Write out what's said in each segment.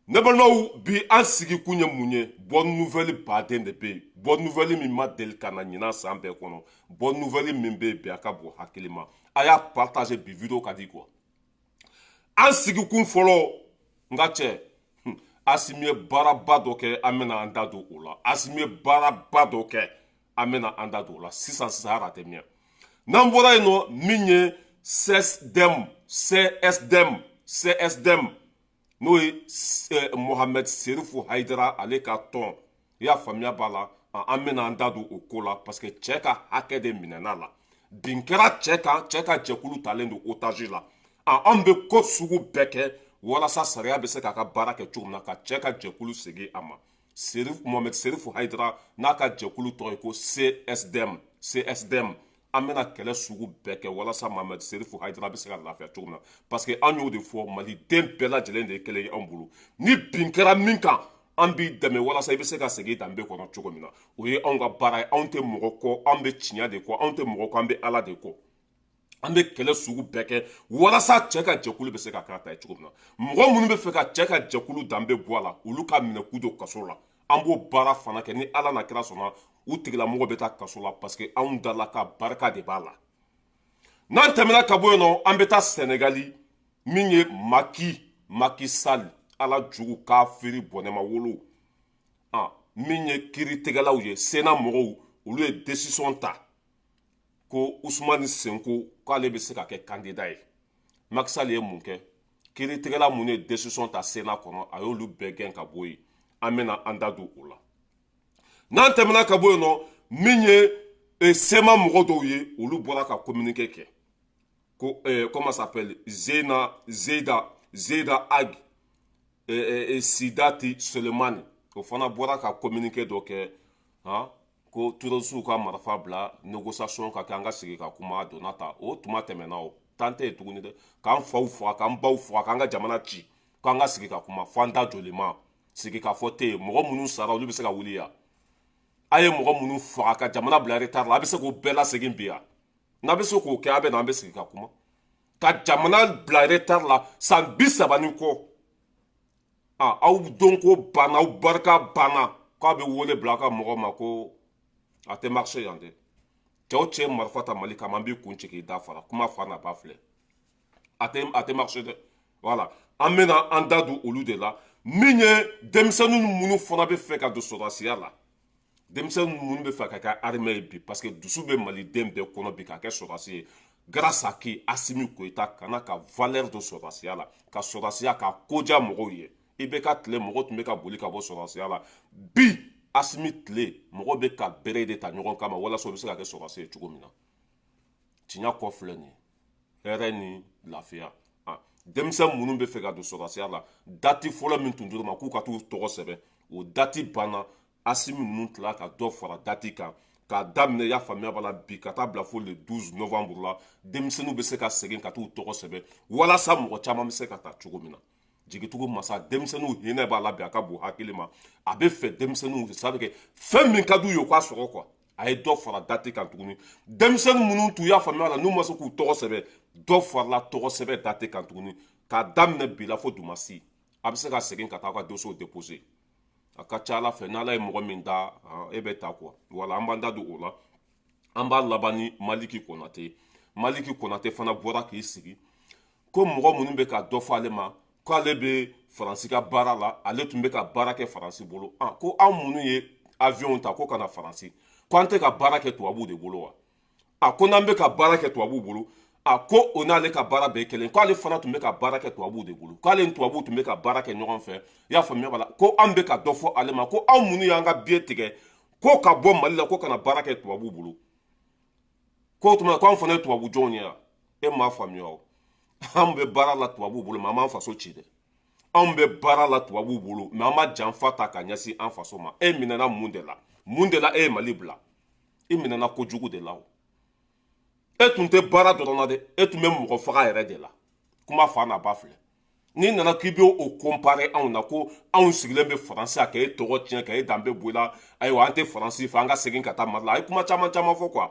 Ne balimaw, bi an sigi kun ye mun ye? Bonne nouvelle baden de bɛ yen, bonne nouvelle min ma deli ka na ɲinan san bɛɛ kɔnɔ. Bonne nouvelle min bɛ yen bi, a ka bon hakili ma. A y'a partager, bi vidéo ka di quoi. An sigi kun fɔlɔ, n ka cɛ, Asimi ye baaraba dɔ kɛ, an bɛna an da don o la. Asimi ye baaraba dɔ kɛ, an bɛna an da don o la sisan sisan, hali a tɛ mɛn. N'an bɔra yen nɔ, min ye CSDM, CSDM, CSDM, n'o ye Mohamed Serifu Hayidara, ale ka tɔn, i y'a faamuya b'a la, an bɛna an da don o ko la, parce que cɛ ka hakɛ de minɛna la, bin kɛra cɛ kan, cɛ ka jɛkulu talen don otage la. Anw bɛ ko sugu bɛɛ kɛ walasa sariya bɛ se k'a ka baara kɛ cogo min na, ka cɛ ka jɛkulu segin a ma. Serif, Mohamed Serifu Hayidara n'a ka jɛkulu tɔgɔ ye ko CSDM, CSDM, an bɛna kɛlɛ sugu bɛɛ kɛ walasa Mohamed Serifu Hayidara bɛ se ka lafiya cogo min na, parce que an y'o de fɔ, maliden bɛɛ lajɛlen de ye kelen ye anw bolo. Ni bin kɛra min kan, an b'i dɛmɛ walasa i bɛ se ka segin danbe kɔnɔ cogo min na. O ye anw ka baara ye. Anw tɛ mɔgɔ kɔ, an bɛ tiɲɛ de kɔ. Anw tɛ mɔgɔ kɔ, an bɛ Ala de kɔ. An bɛ kɛlɛ sugu bɛɛ kɛ walasa cɛ ka jɛkulu bɛ se ka k'a ta ye cogo min na. Mɔgɔ minnu bɛ fɛ ka cɛ ka jɛkulu danbe bɔ a la, olu ka minɛ k'u don kaso la, an b'o baara fana kɛ. Ni Ala na kira sɔnna, u tigilamɔgɔ bɛ taa kaso la, parce que anw dala ka barika de b'a la. N'an tɛmɛna ka bɔ yen nɔ, an bɛ taa Sɛnɛgali. Min ye Maki, Maki Sali, Ala jugu kafiri bɔnɛma wolo, min ye kiiritigɛlaw ye, Sénat mɔgɔw, olu ye décision ta ko Usumani Senko, k'ale bɛ se ka kɛ candidat ye. Macky Sall ye mun kɛ? Kiiritigɛla minnu ye décision ta Sénat kɔnɔ, a y'olu bɛɛ gɛn ka bɔ yen. An bɛna an da don o la. N'an tɛmɛna ka bɔ yen nɔ, min ye CMA mɔgɔ dɔw ye, olu bɔra ka communiqué kɛ ko comment s'appelle, Zena Zeda, Zeda Ag Sidati Selemani, o fana bɔra ka communiqué dɔ kɛ, han, ko terroristew ka marifa bila, négociation ka kɛ, an ka sigi ka kuma. Donna ta o tuma tɛmɛna, o tan tɛ yen tuguni dɛ. K'an faw faga, k'an baw faga, k'an ka jamana ci, k'an ka sigi ka kuma, f'an da joli ma. Sigi ka fɔ tɛ yen. Mɔgɔ minnu sara, olu bɛ se ka wuli yan? A ye mɔgɔ minnu faga ka jamana bila retard la, a bɛ se k'o bɛɛ lasegin bi yan? N'a bɛ se k'o kɛ, a bɛ na, an bɛ sigi ka kuma. Ka jamana bila retard la san 30 ni kɔ, aw donko banna, aw barika banna, k'a bɛ wele bila aw ka mɔgɔ ma ko a tɛ marché yan dɛ. Cɛw cɛ marifa ta Mali kama, an b'i kun ci k'i da fara. Kuma fa n'a ba filɛ, a tɛ marché dɛ. Voilà, an bɛna an da don olu de la. Min ye denmisɛnnin minnu fana bɛ fɛ ka don sɔrɔdasiya la, denmisɛnnin minnu bɛ fɛ ka kɛ armée ye bi, parce que dusu bɛ maliden bɛɛ kɔnɔ bi ka kɛ sɔrɔdasi ye, grâce à qui? Asimi Goyita kana ka valeur don sɔrɔdasiya la, ka sɔrɔdasiya ka koja mɔgɔw ye. I bɛ ka tile, mɔgɔ tun bɛ ka boli ka bɔ sɔrɔdasiya la. Bi, Asimi tile, mɔgɔ bɛ ka bere de ta ɲɔgɔn kama walasa o bɛ se ka kɛ sɔrɔdasi ye cogo min na. Tiɲɛ kɔ filɛ nin ye, hɛrɛ ni lafiya. Denmisɛn minnu bɛ fɛ ka don sɔrɔdasiya la, date fɔlɔ min tun dir'u ma k'u ka t'u tɔgɔ sɛbɛn, o date banna. Asimi ninnu tila ka dɔ fara date kan k'a daminɛ, i y'a faamuya b'a la, bi ka taa bila fo le 12 novembre la, denmisɛnninw bɛ se ka segin ka t'u tɔgɔ sɛbɛn walasa mɔgɔ caman bɛ se ka taa cogo min na. Jigitugu masa, denmisɛnninw hinɛ b'a la bi, a ka bon hakili ma. A bɛ fɛ denmisɛnninw sabu kɛ fɛn min ka d'u ye, u k'a sɔrɔ quoi. A ye dɔ fara date kan tuguni. Denmisɛnnin minnu tun y'a faamuya la, n'u ma se k'u tɔgɔ sɛbɛn, dɔ farala tɔgɔ sɛbɛn date kan tuguni, k'a daminɛ bi la fo dumasi, a bɛ se ka segin ka taa aw ka dossier déposer. A ka ca Ala fɛ, n'Ala ye mɔgɔ min da, e bɛ ta quoi. Wala an b'an da don o la. An b'a laban ni Maliki Konate. Maliki Konate fana bɔra k'i sigi ko mɔgɔ minnu bɛ ka dɔ fɔ ale ma k'ale bɛ Faransi ka baara la, ale tun bɛ ka baara kɛ Faransi bolo. Ko anw minnu ye avion ta ko ka na Faransi, ko an tɛ ka baara kɛ tubabuw de bolo wa? A ko n'an bɛ ka baara kɛ tubabuw bolo, a ko o n'ale ka baara bɛɛ kelen, k'ale fana tun bɛ ka baara kɛ tubabuw de bolo, k'ale ni tubabuw tun bɛ ka baara kɛ ɲɔgɔn fɛ, i y'a faamuya b'a la. Ko an bɛ ka dɔ fɔ ale ma, ko anw minnu y'an ka billet tigɛ ko ka bɔ Mali la ko ka na baara kɛ tubabuw bolo, ko o tuma k'anw fana ye tubabu jɔnw ye wa? E m'a faamuya o. An bɛ baara la tubabuw bolo, mais an m'an faso ci dɛ. Anw bɛ baara la tubabuw bolo, mais an ma janfa ta ka ɲɛsin an faso ma. E minɛna mun de la? Mun de la e ye Mali bila? I minɛna kojugu de la o. E tun tɛ baara dɔrɔn na dɛ, e tun bɛ mɔgɔ faga yɛrɛ de la. Kuma fa n'a ba filɛ. N'i nana k'i bɛ o comparer anw na, ko anw sigilen bɛ Faransi, a ka e tɔgɔ tiɲɛ, ka e danbe bɔ i la, ayiwa, an tɛ Faransi fɛ, an ka segin ka taa Mali la. A ye kuma caman caman fɔ quoi,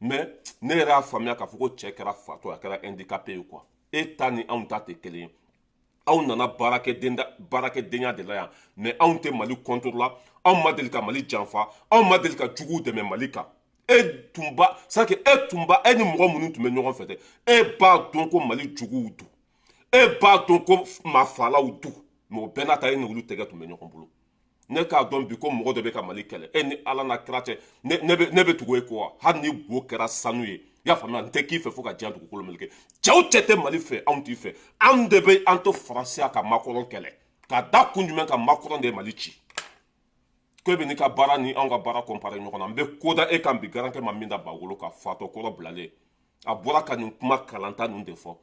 mais ne yɛrɛ y'a faamuya k'a fɔ ko cɛ kɛra fatɔ, a kɛra handicapé ye quoi. E ta ni anw ta tɛ kelen ye. Aw nana baarakɛdenya de la yan, mais anw tɛ Mali contre la. Anw ma deli ka Mali janfa, anw ma deli ka juguw dɛmɛ Mali kan. E tun ba c'est que e tun ba e ni mɔgɔ minnu tun bɛ ɲɔgɔn fɛ dɛ, e b'a dɔn ko Mali juguw don, e b'a dɔn ko maafalaw don, mais o bɛɛ n'a ta, e ni olu tɛgɛ tun bɛ ɲɔgɔn bolo. Ne k'a dɔn bi ko mɔgɔ dɔ bɛ ka Mali kɛlɛ, e ni Ala n'a kira cɛ, ne bɛ tugu e kɔ wa? Hali ni bo kɛra sanu ye, i y'a faamuya, n tɛ k'i fɛ fo ka diɲɛ dugukolo meleke. Cɛw cɛ tɛ Mali fɛ, anw t'i fɛ. Anw de bɛ an to Faransiya ka Macron kɛlɛ ka da kun jumɛn kan? Macron de ye Mali ci. Ko e bɛ n'i ka baara ni anw ka baara comparer ɲɔgɔn na, n bɛ ko da e kan bi. Garankɛ ma min da bagolo ka fatɔ kɔrɔ bilalen, a bɔra ka nin kuma kalanta ninnu de fɔ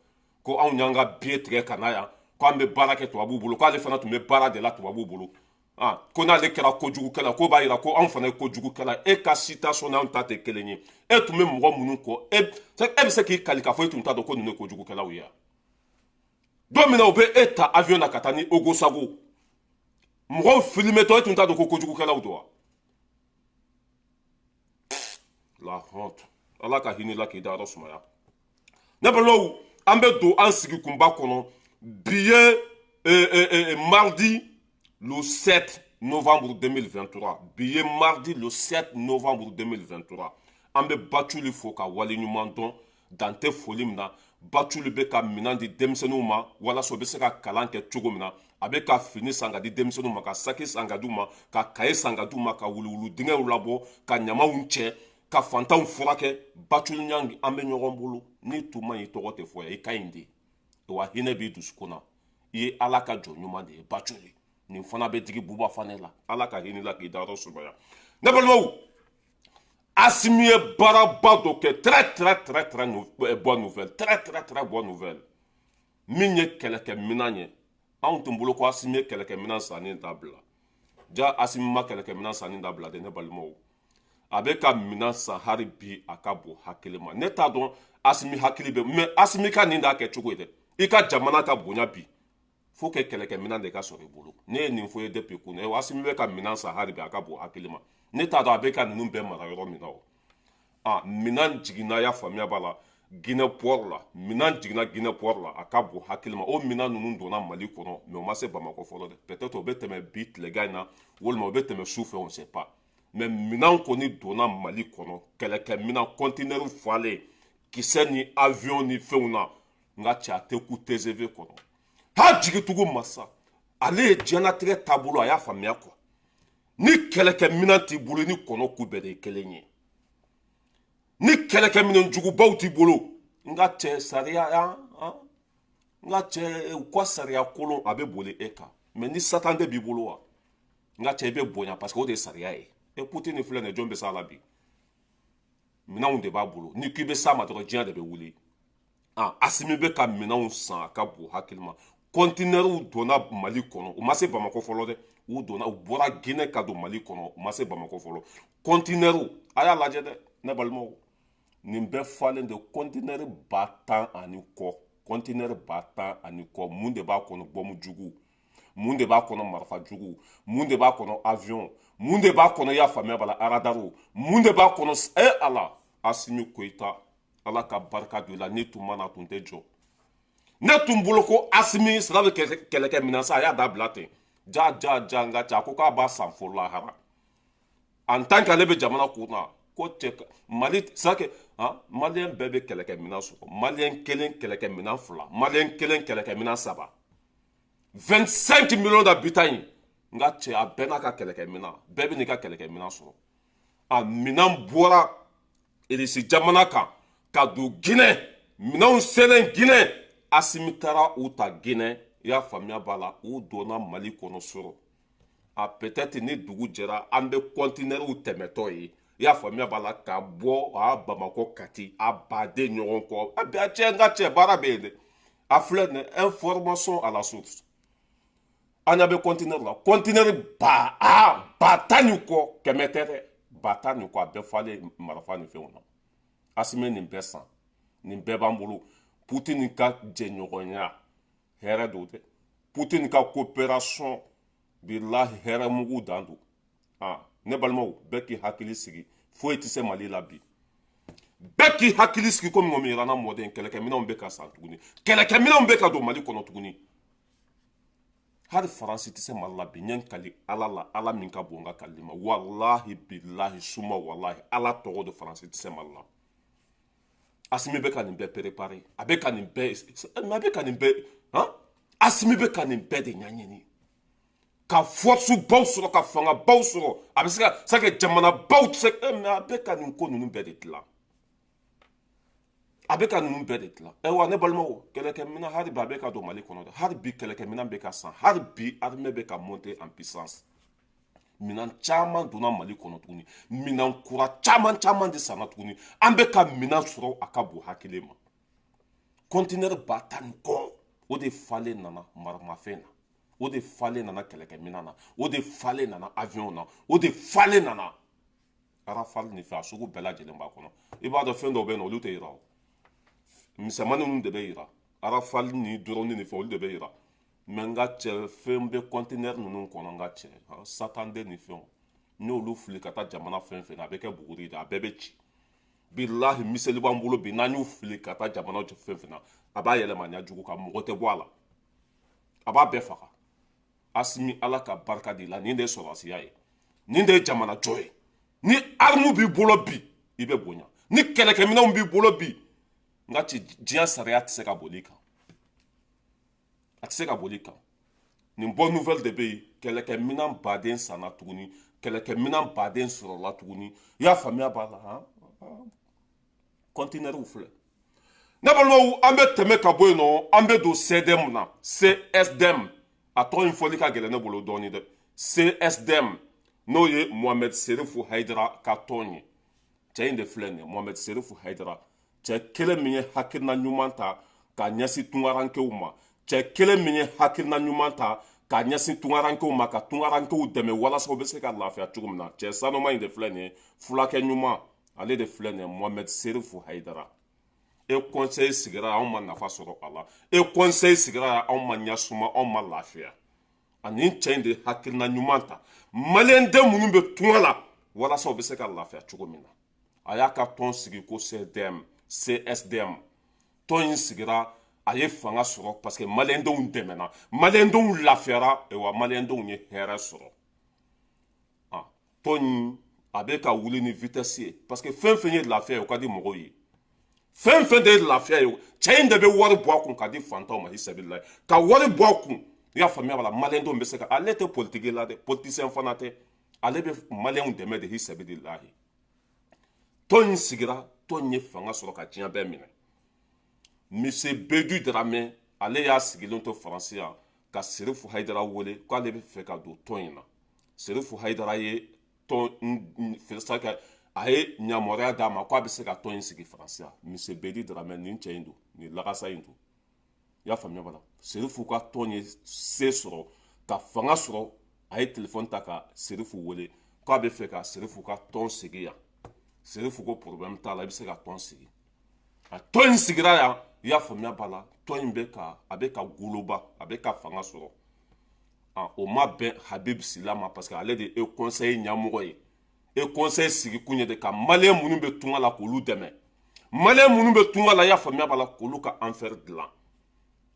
ko anw y'an ka biye tigɛ ka na yan, ko an bɛ baara kɛ tubabuw bolo, k'ale fana tun bɛ baara de la tubabuw bolo. Ah, ko n'ale kɛra kojugukɛla, ko b'a yira ko anw fana ye kojugukɛla. E ka situation n'anw ta tɛ kelen ye. E tun bɛ mɔgɔ minnu kɔ, e bɛ se k'i kali k'a fɔ e tun t'a dɔn ko ninnu ye kojugukɛlaw ye. Don min na u bɛ e ta avion na ka taa ni Ogosago mɔgɔw filimɛtɔ, e tun t'a dɔn ko kojugukɛlaw don wa? La honte. Ala ka hinɛ la k'i dayɔrɔ sumaya. Ne balimaw, an bɛ don an sigikunba kɔnɔ. Bi ye mardi le 7 novembre 2023. Bi ye mardi le 7 novembre 2023. An bɛ Baculi fo ka waleɲuman dɔn, dan tɛ foli min na. Baculi bɛ ka minɛn di denmisɛnninw ma walasa u bɛ se ka kalan kɛ cogo min na. A bɛ ka fini san ka di denmisɛnninw ma, ka saki san ka d'u ma, ka kaye san ka d'u ma, ka wuluwulu dingɛw labɔ, ka ɲamaw cɛ, ka fantanw furakɛ. Baculi ɲangi, an bɛ ɲɔgɔn bolo. N'i tun man ɲi, tɔgɔ tɛ fɔ yan. I ka ɲi de wa, hinɛ b'i dusukun na, i ye Ala ka jɔn ɲuman de ye. Baculi nin fana bɛ digi Buba Fanɛ la. Ala ka hinɛ la k'i dayɔrɔ sumaya. Ne balimaw, Asimi ye baaraba dɔ kɛ, très très très très bonne nouvelle, très très très bonne nouvelle. Min ye kɛlɛkɛminɛn ye, anw tun bolo ko Asimi ye kɛlɛkɛminɛn sanni dabila. Ja, Asimi ma kɛlɛkɛminɛn sanni dabila dɛ. Ne balimaw, a bɛ ka minɛn san hali bi, a ka bon hakili ma. Ne t'a dɔn Asimi hakili bɛ, mais Asimi ka nin d'a kɛ cogo ye dɛ. I ka jamana ka bonya bi, fo kɛ kɛlɛkɛminɛn de ka sɔrɔ i bolo. Ne ye nin fɔ ye depuis kunun. Asimi bɛ ka minɛn san hali bi, a ka bon hakili ma. Ne t'a dɔn a bɛ ka ninnu bɛɛ mara yɔrɔ min na. O a minɛn jiginna, ya faamuya b'a la, Guinée port la. Minɛn jiginna Guinée port la, a ka bon hakili ma. O minɛn ninnu donna Mali kɔnɔ, mais o ma se Bamakɔ fɔlɔ dɛ. Peut-être o bɛ tɛmɛ bi tilegan in na, walima o bɛ tɛmɛ su fɛ, on sait pas. Mais minɛn kɔni donna Mali kɔnɔ, kɛlɛkɛminɛn, conteneur falen kisɛ ni avion ni fɛnw na. N ka cɛ, a tɛ ku TGV kɔnɔ. Ha, jigitugu masa, ale ye diɲɛlatigɛ taabolo, a y'a faamuya quoi. Ni kɛlɛkɛminɛn t'i bolo, ni kɔnɔ ku bɛɛ de ye kelen ye. Ni kɛlɛkɛminɛn jugubaw t'i bolo, n ka cɛ, sariya yan, n ka cɛ, u ka sariya kolon a bɛ boli e kan. Mais ni satan tɛ b'i bolo wa, n ka cɛ, i bɛ bonya, parce que o de ye sariya ye. E Poutine filɛ nin ye, jɔn bɛ s'a la bi? Minɛnw de b'a bolo. Ni k'i bɛ s'a ma dɔrɔn, diɲɛ de bɛ wuli. Ah, Asimi bɛ ka minɛnw san, a ka bon hakili ma. Kɔntinɛriw donna Mali kɔnɔ, u ma se Bamakɔ fɔlɔ dɛ. U donna, u bɔra Ginɛ ka don Mali kɔnɔ, u ma se Bamakɔ fɔlɔ. Kɔntinɛriw, a y'a lajɛ dɛ, ne balimaw, nin bɛɛ falen de, kɔntinɛri 10 000 ani kɔ, kɔntinɛri 10 000 ani kɔ. Mun de b'a kɔnɔ? Bɔmu jugu. Mun de b'a kɔnɔ? Marifa jugu. Mun de b'a kɔnɔ? Avion. Mun de b'a kɔnɔ? I y'a faamuya b'a la, aradariw. Mun de b'a kɔnɔ? E Ala, Asimi Koyita, Ala ka barika don i la. Ni tun ma na, tun tɛ jɔ. Ne tun bolo ko Asimi sira bɛ kɛlɛkɛ minɛn sa, a y'a dabila ten. Ja ja ja, n ka cɛ, a ko k'a b'a san fo lahara en tant qu'ale bɛ jamana kun na. Ko cɛ, Mali c'est que han, malien bɛɛ bɛ kɛlɛkɛ minɛn sɔrɔ. Malien kelen kɛlɛkɛ minɛn fila, malien kelen kɛlɛkɛ minɛn saba. 25 millions d'habitants in, n ka cɛ, a bɛɛ n'a ka kɛlɛkɛ minɛn, bɛɛ bɛ n'i ka kɛlɛkɛ minɛn sɔrɔ. A minɛn bɔra Irisi jamana kan ka don Ginɛ, minɛnw selen Ginɛ, Asimi taara u ta Ginɛ, i y'a faamuya b'a la, u donna Mali kɔnɔ sɔrɔ. A peut-être ni dugu jɛra, an bɛ kɔntinɛriw tɛmɛtɔ ye, i y'a faamuya b'a la, ka bɔ a Bamakɔ, Kati, a baden ɲɔgɔn kɔ. A bɛɛ cɛ, n ka cɛ, baara bɛ yen dɛ. A filɛ nin, information à la source. An ɲɛ bɛ kɔntinɛri la, kɔntinɛri ba a 10 000 ni kɔ, 100 tɛ dɛ, 10 000 ni kɔ, a bɛɛ falen marifa ni fɛnw na. Asimi nin bɛɛ san, nin bɛɛ b'an bolo. Poutine ka jɛɲɔgɔnya, hɛrɛ don dɛ. Poutine ka coopération, bilahi, hɛrɛ mugu dan don. Ah, ne balimaw, bɛɛ k'i hakili sigi, foyi tɛ se Mali la bi. Bɛɛ k'i hakili sigi komi ŋɔmi yɛrɛ mɔden. Kɛlɛkɛminɛnw bɛ ka san tuguni, kɛlɛkɛminɛnw bɛ ka don Mali kɔnɔ tuguni. Hali Faransi tɛ se Mali la bi. N ye n kali Ala la, Ala min ka bon n ka kalili ma, walahi bilahi suma walahi, Ala tɔgɔ don, Faransi tɛ se Mali la. Asimi bɛ ka nin bɛɛ préparer, a bɛ ka nin bɛɛ, mais a bɛ ka nin bɛɛ han. Asimi bɛ ka nin bɛɛ de ɲɛɲini ka force baw sɔrɔ, ka fanga baw sɔrɔ, a bɛ se ka se ka jamana baw tɛ se, mais a bɛ ka nin ko ninnu bɛɛ de dilan, a bɛ ka ninnu bɛɛ de dilan. Ayiwa ne balimaw, kɛlɛkɛminɛn hali bi a bɛ ka don Mali kɔnɔ dɛ. Hali bi kɛlɛkɛminɛn bɛ ka san, hali bi armée bɛ ka monter en puissance. Minɛn caman donna Mali kɔnɔ tuguni, minɛn kura caman caman de sanna tuguni. An bɛ ka minɛn sɔrɔ, a ka bon hakili ma. Conteneur 10 000 ni kɔ, o de falen nana maramafɛn na, o de falen nana kɛlɛkɛminɛn na, o de falen nana avion na, o de falen nana Rafale ni fɛn, a sugu bɛɛ lajɛlen b'a kɔnɔ. I b'a dɔn, fɛn dɔw bɛ yen nɔ, olu tɛ yira o, misɛnmanin ninnu de bɛ yira, Rafale ni drone ni fɛn, olu de bɛ yira. Mais n ka cɛ, fɛn bɛ conteneur ninnu kɔnɔ, n ka cɛ, satanden ni fɛnw, n'olu fili ka taa jamana fɛn fɛn na, a bɛ kɛ buguri de, a bɛɛ bɛ ci. Bilahi, missile b'an bolo bi, n'an y'u fili ka taa jamana fɛn fɛn na, a b'a yɛlɛma ɲɛ jugu kan, mɔgɔ tɛ bɔ a la, a b'a bɛɛ faga. Asimi, Ala ka barika de la, nin de ye sɔrɔdasiya ye, nin de ye jamana jɔ ye. Ni arme b'i bolo bi, i bɛ bonya. Ni kɛlɛkɛminɛnw b'i bolo bi, n ka ci, diɲɛ sariya tɛ se ka boli i kan, a tɛ se ka boli i kan. Nin bonne nouvelle de bɛ yen. Kɛlɛkɛminɛn baden sanna tuguni, kɛlɛkɛminɛn baden sɔrɔla tuguni, i y'a faamuya b'a la han. Conteneurs filɛ. Ne balimaw, an bɛ tɛmɛ ka bɔ yen nɔ, an bɛ don CDM na, CSDM. A tɔgɔ in fɔli ka gɛlɛn ne bolo dɔɔni dɛ. CSDM, n'o ye Mohamed Serifu Hayidara ka tɔn ye. Cɛ in de filɛ nin ye, Mohamed Serifu Hayidara, cɛ kelen min ye hakilina ɲuman ta ka ɲɛsin tunkarankew ma, cɛ kelen min ye hakilina ɲuman ta ka ɲɛsin tunkarankew ma, ka tunkarankew dɛmɛ walasa u bɛ se ka lafiya cogo min na. Cɛ sanuma in de filɛ nin ye, fulakɛ ɲuman, ale de filɛ nin ye, Mohamed Serifu Hayidara. E conseil sigira, anw ma nafa sɔrɔ a la. E conseil sigira, anw ma ɲɛsuma, anw ma lafiya. Ani cɛ in de hakilina ɲuman ta, maliyɛnden minnu bɛ tunga la, walasa u bɛ se ka lafiya cogo min na, a y'a ka tɔn sigi ko CDM, CSDM. Tɔn in sigira, a ye fanga sɔrɔ parce que maliyɛndenw dɛmɛna, maliyɛndenw lafiyara, wa maliyɛndenw ye hɛrɛ sɔrɔ. Tɔn in a bɛ ka wuli ni vitesse ye parce que fɛn fɛn ye lafiya ye, o ka di mɔgɔw ye. Fɛn fɛn de ye lafiya ye, cɛ in de bɛ wari bɔ a kun ka di fantanw ma, hisabililayi, ka wari bɔ a kun. I y'a faamuya b'a la, maliyɛndenw bɛ se ka, ale tɛ politiki la dɛ, politicien fana tɛ, ale bɛ maliyɛnw dɛmɛ de, hisabililahi. Tɔn in sigira, tɔn in ye fanga sɔrɔ ka diɲɛ bɛɛ minɛ. Monsieur Bedu Dramɛ, ale y'a sigilen to Faransi yan ka Serifu Hayidara wele k'ale bɛ fɛ ka don tɔn in na. Serifu Hayidara ye tɔn fɛ, a ye yamaruya d'a ma k'a bɛ se ka tɔn in sigi Faransi yan. Monsieur Bedu Dramɛ, nin cɛ in don, nin lagasa in don, i y'a faamuya b'a la. Serifu ka tɔn ye se sɔrɔ ka fanga sɔrɔ, a ye telefɔni ta ka Serifu wele k'a bɛ fɛ ka Serifu ka tɔn sigi yan. Serifu ko problème t'a la, i bɛ se ka tɔn sigi. A tɔn in sigira yan, i y'a faamuya b'a la. Tɔn in bɛ ka, a bɛ ka goloba, a bɛ ka fanga sɔrɔ. O ma bɛn Habib Sila ma parce que ale de ye conseil ɲɛmɔgɔ ye. E conseil sigi kun ye de ka maliyɛn minnu bɛ tunga la k'olu dɛmɛ, maliyɛn minnu bɛ tunga la, i y'a faamuya b'a la, k'olu ka affaire dilan.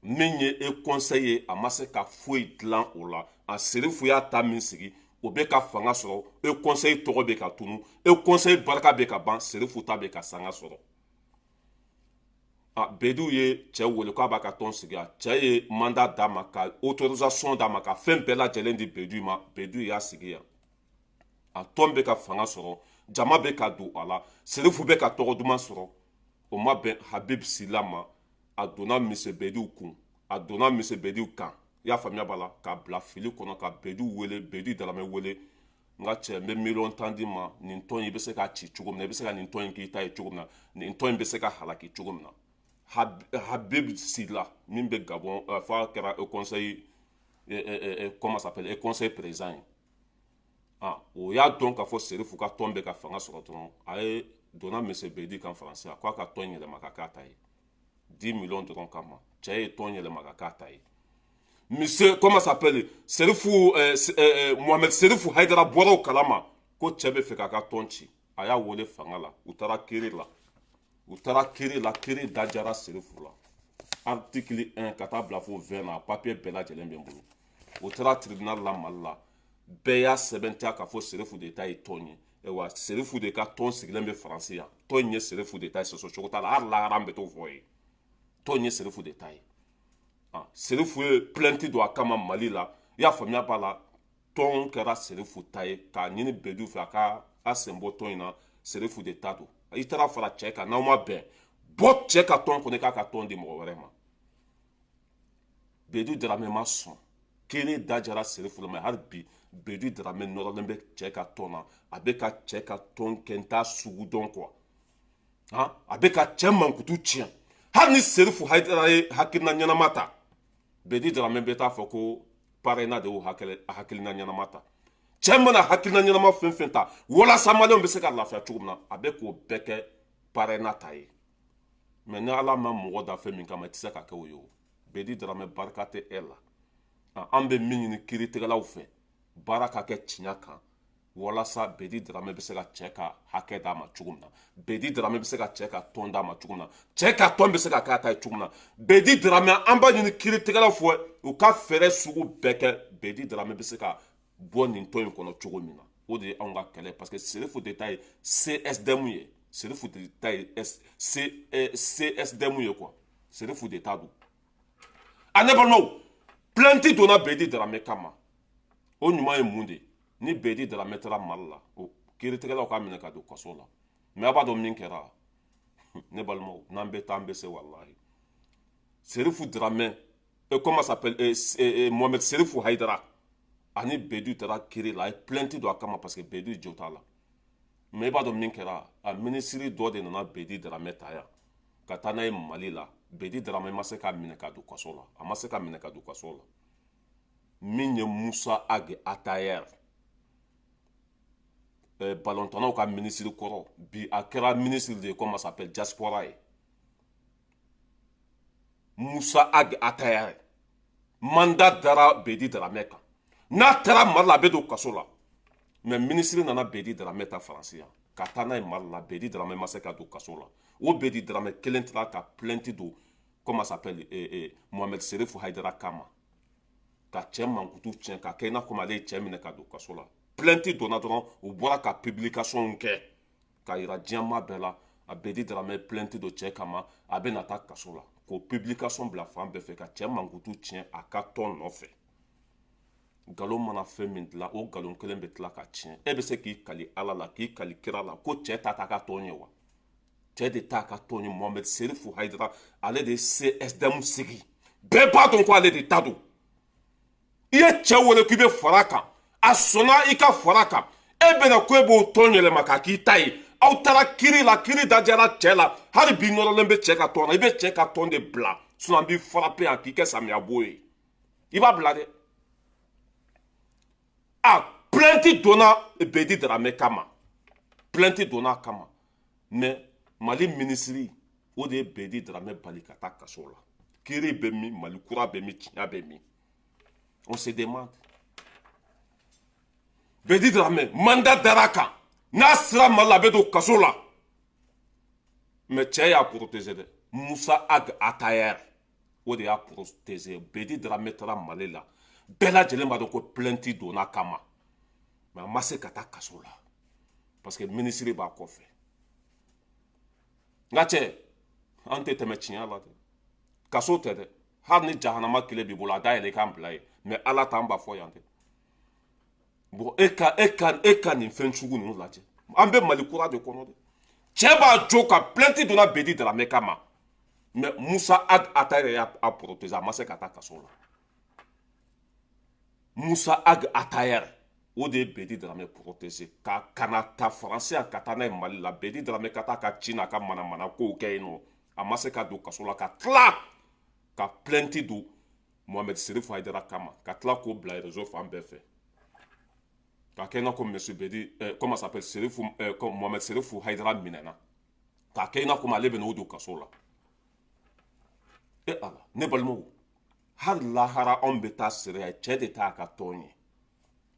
Min ye e conseil ye, a ma se ka foyi dilan o la. A Serifu y'a ta min sigi, o bɛ ka fanga sɔrɔ, e conseil tɔgɔ bɛ ka tunu, e conseil barika bɛ ka ban, Serifu ta bɛ ka sanga sɔrɔ. A Bedu ye cɛ wele k'a b'a ka tɔn sigi, a cɛ ye mandat d'a ma, ka autorisation d'a ma, ka fɛn bɛɛ lajɛlen di Bedu ma. Bedu y'a sigi yan, a tɔn bɛ ka fanga sɔrɔ, jama bɛ ka don a la, Serifu bɛ ka tɔgɔ duman sɔrɔ. O ma bɛn Habib Sila ma. A donna monsieur Bedu kun, a donna monsieur Bedu kan, i y'a faamuya b'a la, k'a bila fili kɔnɔ, ka Bedu wele, Bedu Daramɛ wele: n ka cɛ, n bɛ 10 000 000 d'i ma, nin tɔn in i bɛ se k'a ci cogo min na, i bɛ se ka nin tɔn in k'i ta ye cogo min na, nin tɔn in bɛ se ka halaki cogo min na. Habib Sila min bɛ Gabon, f'a kɛra conseil, comment s'appelle, conseil président ye, o y'a dɔn k'a fɔ Serifu ka tɔn bɛ ka fanga sɔrɔ dɔrɔn, a ye donna monsieur Bedi kan Faransi, a k'a ka tɔn yɛlɛma ka k'a ta ye 10 millions dɔrɔn kama. Cɛ ye tɔn yɛlɛma ka k'a ta ye. Monsieur, comment s'appelle, Serifu, Mohamed Serifu Haidara bɔra o kalama ko cɛ bɛ fɛ k'a ka tɔn ci. A y'a wele fanga la, u taara kiiri la, u taara kiiri la, kiiri dajara Serifu la, article 1 ka taa bila fo 20 na, papier bɛɛ lajɛlen bɛ n bolo. O taara tribunal la Mali la, bɛɛ y'a sɛbɛntiya k'a fɔ Serifu de ta ye tɔn ye. Ayiwa, Serifu de ka tɔn sigilen bɛ Faransi yan. Tɔn in ye Serifu de ta ye, sɔsɔ cogo t'a la. Hali lahara an bɛ t'o fɔ ye, tɔn in ye Serifu de ta ye. Serifu ye plainte don a kama Mali la. I y'a faamuya b'a la, tɔn kɛra Serifu ta ye. K'a ɲini Bedu fɛ a ka a sen bɔ tɔn in na. Serifu de ta don. I taara fara cɛ kan, n'aw ma bɛn, bɔ cɛ ka tɔn kɔnɔ, i k'a ka tɔn di mɔgɔ wɛrɛ ma. Bedu Daramɛ ma sɔn. Kiri da jara Serifu la, mɛ hali bi Bedu Daramɛ nɔrɔlen bɛ cɛ ka tɔn na. A bɛ ka cɛ ka tɔn kɛ n t'a sugu dɔn quoi. Han, a bɛ ka cɛ mankutu tiɲɛ. Hali ni Serifu Hayidara ye hakilina ɲɛnama ta, Bedi Daramɛ bɛ taa fɔ ko parena de y'o hakilina ɲɛnama ta. Cɛ mana hakilina ɲɛnama fɛn fɛn ta walasa maliyɛnw bɛ se ka lafiya cogo min na, a bɛ k'o bɛɛ kɛ parena ta ye. Mɛ ni Ala ma mɔgɔ da fɛn min kama, i tɛ se ka kɛ o ye. O Bedi Daramɛ, barika tɛ e la. An bɛ min ɲini kiiritigɛlaw fɛ, baara ka kɛ tiɲɛ kan walasa Bedi Daramɛ bɛ se ka cɛ ka hakɛ d'a ma cogo min na, Bedi Daramɛ bɛ se ka cɛ ka tɔn d'a ma cogo min na, cɛ ka tɔn bɛ se ka k'a ta ye cogo min na. Bedi Daramɛ, an b'a ɲini kiiritigɛlaw fɛ, u ka fɛɛrɛ sugu bɛɛ kɛ, Bedi Daramɛ bɛ se ka bɔ nin tɔn in kɔnɔ cogo min na. O de ye anw ka kɛlɛ, parce que Serifu de ta ye CSDM ye. Serifu de ta ye CSDM ye quoi. Serifu de ta don. A ne balimaw, plainte donna Bedi Daramɛ kama. O ɲuman ye mun de ye? Ni Bedi Daramɛ taara Mali la, o kiiritigɛlaw k'a minɛ ka don kaso la. Mɛ a b'a dɔn min kɛra, ne balimaw, n'an bɛ taa, an bɛ se. Walahi, Serifu Daramɛ, comment s'appelle, Mohamed Serifu Hayidara ani Bedu taara kiiri la. A ye plainte don a kama parce que Bedu jo t'a la. Mɛ i b'a dɔn min kɛra? A minisiri dɔ de nana Bedi Daramɛ ta yan ka taa n'a ye Mali la. Bedi Daramɛ ma se k'a minɛ ka don kaso la. A ma se ka minɛ ka don kaso la. Min ye Musa Ag Atayer, balontannaw ka minisiri kɔrɔ, bi a kɛra minisiri de ye, comment s'appelle, diaspora ye. Musa Ag Atayer, mandat dara Bedi Daramɛ kan, n'a taara Mali la, a bɛ don kaso la. Mɛ minisiri nana Bedi Daramɛ ta Faransi yan ka taa n'a ye Mali la. Bedi Daramɛ ma se ka don kaso la. O Bedi Daramɛ kelen taara ka plainte don, comment s'appelle, Mohamed Serifu Hayidara kama, ka cɛ mankutu tiɲɛ, ka kɛ i n'a fɔ ale ye cɛ minɛ ka don kaso la. Plainte donna dɔrɔn, u bɔra ka publication kɛ ka yira diɲɛmaa bɛɛ la, a Bedi Daramɛ plainte don cɛ kama, a bɛ na taa kaso la, k'o publication bila fan bɛɛ fɛ ka cɛ mankutu tiɲɛ a ka tɔn nɔfɛ. Nkalon mana fɛn min dilan, o nkalon kelen bɛ tila ka tiɲɛ. E bɛ se k'i kali Ala la, k'i kali kira la ko cɛ ta t'a ka tɔn ye wa? Cɛ de t'a ka tɔn ye. Mohamed Serifu Hayidara, ale de ye CSDM sigi. Bɛɛ b'a dɔn ko ale de ta don. I ye cɛ wele k'i bɛ fara kan, a sɔnna i ka fara kan. E bɛna ko e b'o tɔn yɛlɛma k'a k'i ta ye. Aw taara kiri la, kiri dajara cɛ la. Hali bi nɔrɔlen bɛ cɛ ka tɔn na. I bɛ cɛ ka tɔn de bila, sinon an b'i frappe yan k'i kɛ samiya bo ye. I b'a bila dɛ. A plainte donna Bedi Daramɛ kama, plainte donna a kama, mais Mali minisiri, o de ye Bedi Daramɛ bali ka taa kaso la. Kiri bɛ min? Mali kura bɛ min? Tiɲɛ bɛ min? On se demande. Bedi Daramɛ, mandat dara a kan, n'a sera Mali la, a bɛ don kaso la. Mais cɛ y'a protéger dɛ. Musa Ag Atayer, o de y'a protéger. Bedi Daramɛ taara Mali la, bɛɛ lajɛlen b'a dɔn ko plainte donna kama, mais a ma se ka taa kaso la parce que minisiri b'a kɔfɛ. N ka cɛ, an tɛ tɛmɛ tiɲɛ la dɛ. Kaso tɛ dɛ. Hali ni jahanama kelen b'i bolo, a dayɛlɛ i k'an bila yen. Mais Ala t'an b'a fɔ yan dɛ. Bon, e ka nin fɛn sugu ninnu lajɛ. An bɛ Mali kura de kɔnɔ dɛ. Cɛ b'a jo ka plainte donna Bedi Daramɛ kama, mais Musa Ag Atayer y'a protéger, a ma se ka taa kaso la. Musa Ag Atayer, o de ye Bedi Daramɛ protéger ka kana ta Faransi yan ka taa n'a ye Mali la. Bedi Daramɛ ka taa ka ci n'a ka manamana kow kɛ yen nɔ, a ma se ka don kaso la, ka tila ka plainte don Mohamed Serifu Hayidara kama, ka tila k'o bila réseau fan bɛɛ fɛ ka kɛ i n'a fɔ monsieur Bedi, comment s'appelle, Serifu, Mohamed Serifu Hayidara minɛna, k'a kɛ i n'a fɔ ale bɛ n'o don kaso la. E Ala, ne balimaw, hali lahara anw bɛ taa seereya. Cɛ de t'a ka tɔn ye,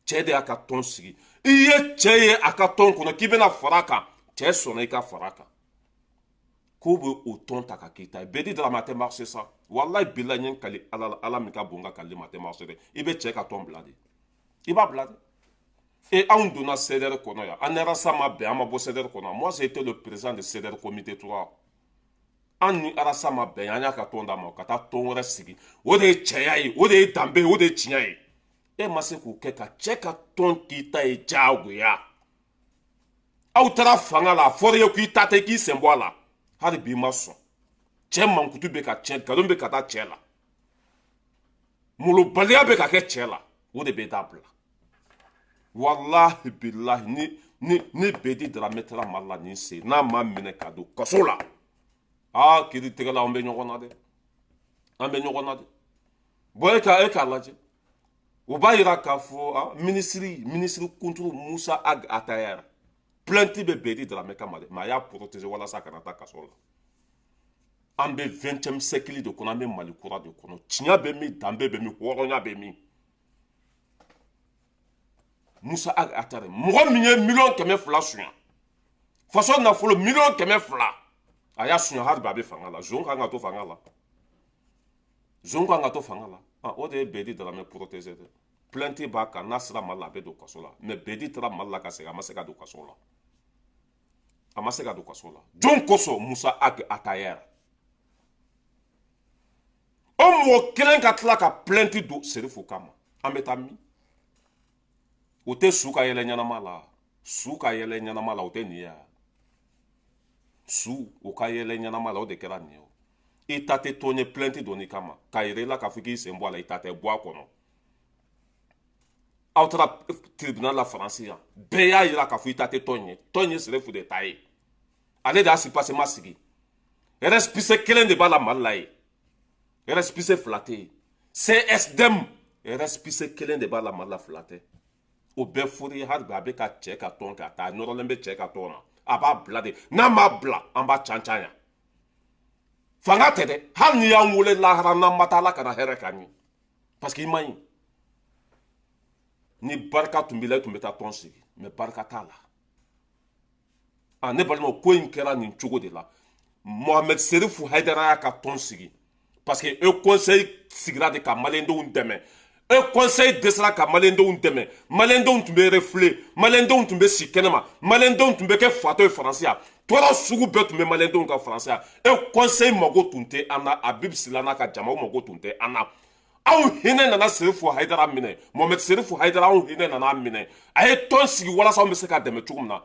cɛ de y'a ka tɔn sigi. I ye cɛ ye a ka tɔn kɔnɔ k'i bɛna fara a kan, cɛ sɔnna i ka fara a kan, k'o bɛ o tɔn ta ka k'i ta ye. Bedi Daramɛ, a tɛ marcher sa. Walayi bilayi, n ye n kali Ala la, Ala min ka bon ka kali ma, a tɛ marcher dɛ. I bɛ cɛ ka tɔn bila de, i b'a bila de. Et anw donna CDR kɔnɔ yan, an Arasa ma bɛn, an ma bɔ CDR kɔnɔ. Moi, j'ai été le président de CDR comité 3. An ni Arasa ma bɛn, an y'a ka tɔn d'a ma ka taa tɔn wɛrɛ sigi. O de ye cɛya ye, o de ye danbe ye, o de ye tiɲɛ ye. E ma se k'o kɛ ka cɛ ka tɔn k'i ta ye diyagoya. Aw taara fanga la, a fɔra i ye k'i ta tɛ, k'i sen bɔ a la. Hali bi i ma sɔn. Cɛ mankutu bɛ ka tiɲɛ, nkalon bɛ ka taa cɛ la, molobaliya bɛ ka kɛ cɛ la, o de bɛ dabila. Walahi bilahi, ni Bedi Daramɛ taara Mali la nin sen, n'a ma minɛ ka don kaso la, aa, kiri tigɛla, an bɛ ɲɔgɔn na dɛ, an bɛ ɲɔgɔn na dɛ. Bɔn, e k'a lajɛ, o b'a yira k'a fɔ minisiri kunturu Musa Ag Atayara, plainte bɛ Bedi Daramɛ kama dɛ, mais a y'a protéger walasa a kana taa kaso la. An bɛ 20e siècle de kɔnɔ, an bɛ Mali kura de kɔnɔ. Tiɲɛ bɛ min, danbe bɛ min, hɔrɔnya bɛ min? Musa Ag Atare, mɔgɔ min ye 200 miliyɔn suɲa, faso nafolo 200 miliyɔn, a y'a suɲa, hali bi a bɛ fanga la. Zon kan ka to fanga la, zon kan ka to fanga la. Ah, o de ye Bedi Daramɛ protéger dɛ. Plainte b'a kan, n'a sera Mali la, a bɛ don kaso la. Mais Bedi taara Mali la ka segin, a ma se ka don kaso la, a ma se ka don kaso la. Jɔn kosɔn? Musa Ag Atayɛr. O mɔgɔ kelen ka tila ka plainte don Serifu kama, an bɛ taa min? O tɛ su ka yɛlɛ ɲɛnama la, su ka yɛlɛ ɲɛnama la, o tɛ nin ye wa? Su o ka yɛlɛ ɲɛnama la, o de kɛra nin ye. O i ta tɛ tɔn ye, plainte donni kama k'a yira i la k'a fɔ k'i sen bɔ a la, i ta tɛ bɔ a kɔnɔ. Aw taara tribunal la Faransi yan, bɛɛ y'a yira k'a fɔ i ta tɛ tɔn ye, tɔn ye Serefu de ta ye, ale de y'a sipasema sigi. Récépissé kelen de b'a la Mali la ye, récépissé fila tɛ yen. CSDM, récépissé kelen de b'a la Mali la, fila tɛ. O bɛɛ fɔra ye. Hali bi a bɛ ka cɛ ka tɔn kɛ, a taa nɔrɔlen bɛ cɛ ka tɔn na, a b'a bila de. N'a m'a bila, an b'a can can yan. Fanga tɛ dɛ, hali n'i y'an wele lahara, n'an ma taa, Ala kana hɛrɛ k'an ye, parce que i man ɲi. Ni barika tun b'i la, i tun bɛ taa tɔn sigi, mais barika t'a la. A ne balimaw, ko in kɛra nin cogo de la. Mohamed Serifu Hayidara y'a ka tɔn sigi parce que Haut Conseil sigira de ka maliyɛndenw dɛmɛ. Haut Conseil dɛsɛra ka maliyɛndenw dɛmɛ, maliyɛndenw tun bɛ refoulé, maliyɛndenw tun bɛ si kɛnɛma, maliyɛndenw tun bɛ kɛ fatɔ ye Faransi yan, tɔɔrɔ sugu bɛɛ tun bɛ maliyɛndenw ka Faransi yan. Haut Conseil mago tun tɛ an na, Habib Sila n'a ka jamaw mago tun tɛ an na. Anw hinɛ nana Serifu Hayidara minɛ, Mohamed Serifu Hayidara, anw hinɛ nana minɛ. A ye tɔn sigi walasa anw bɛ se ka dɛmɛ cogo min na.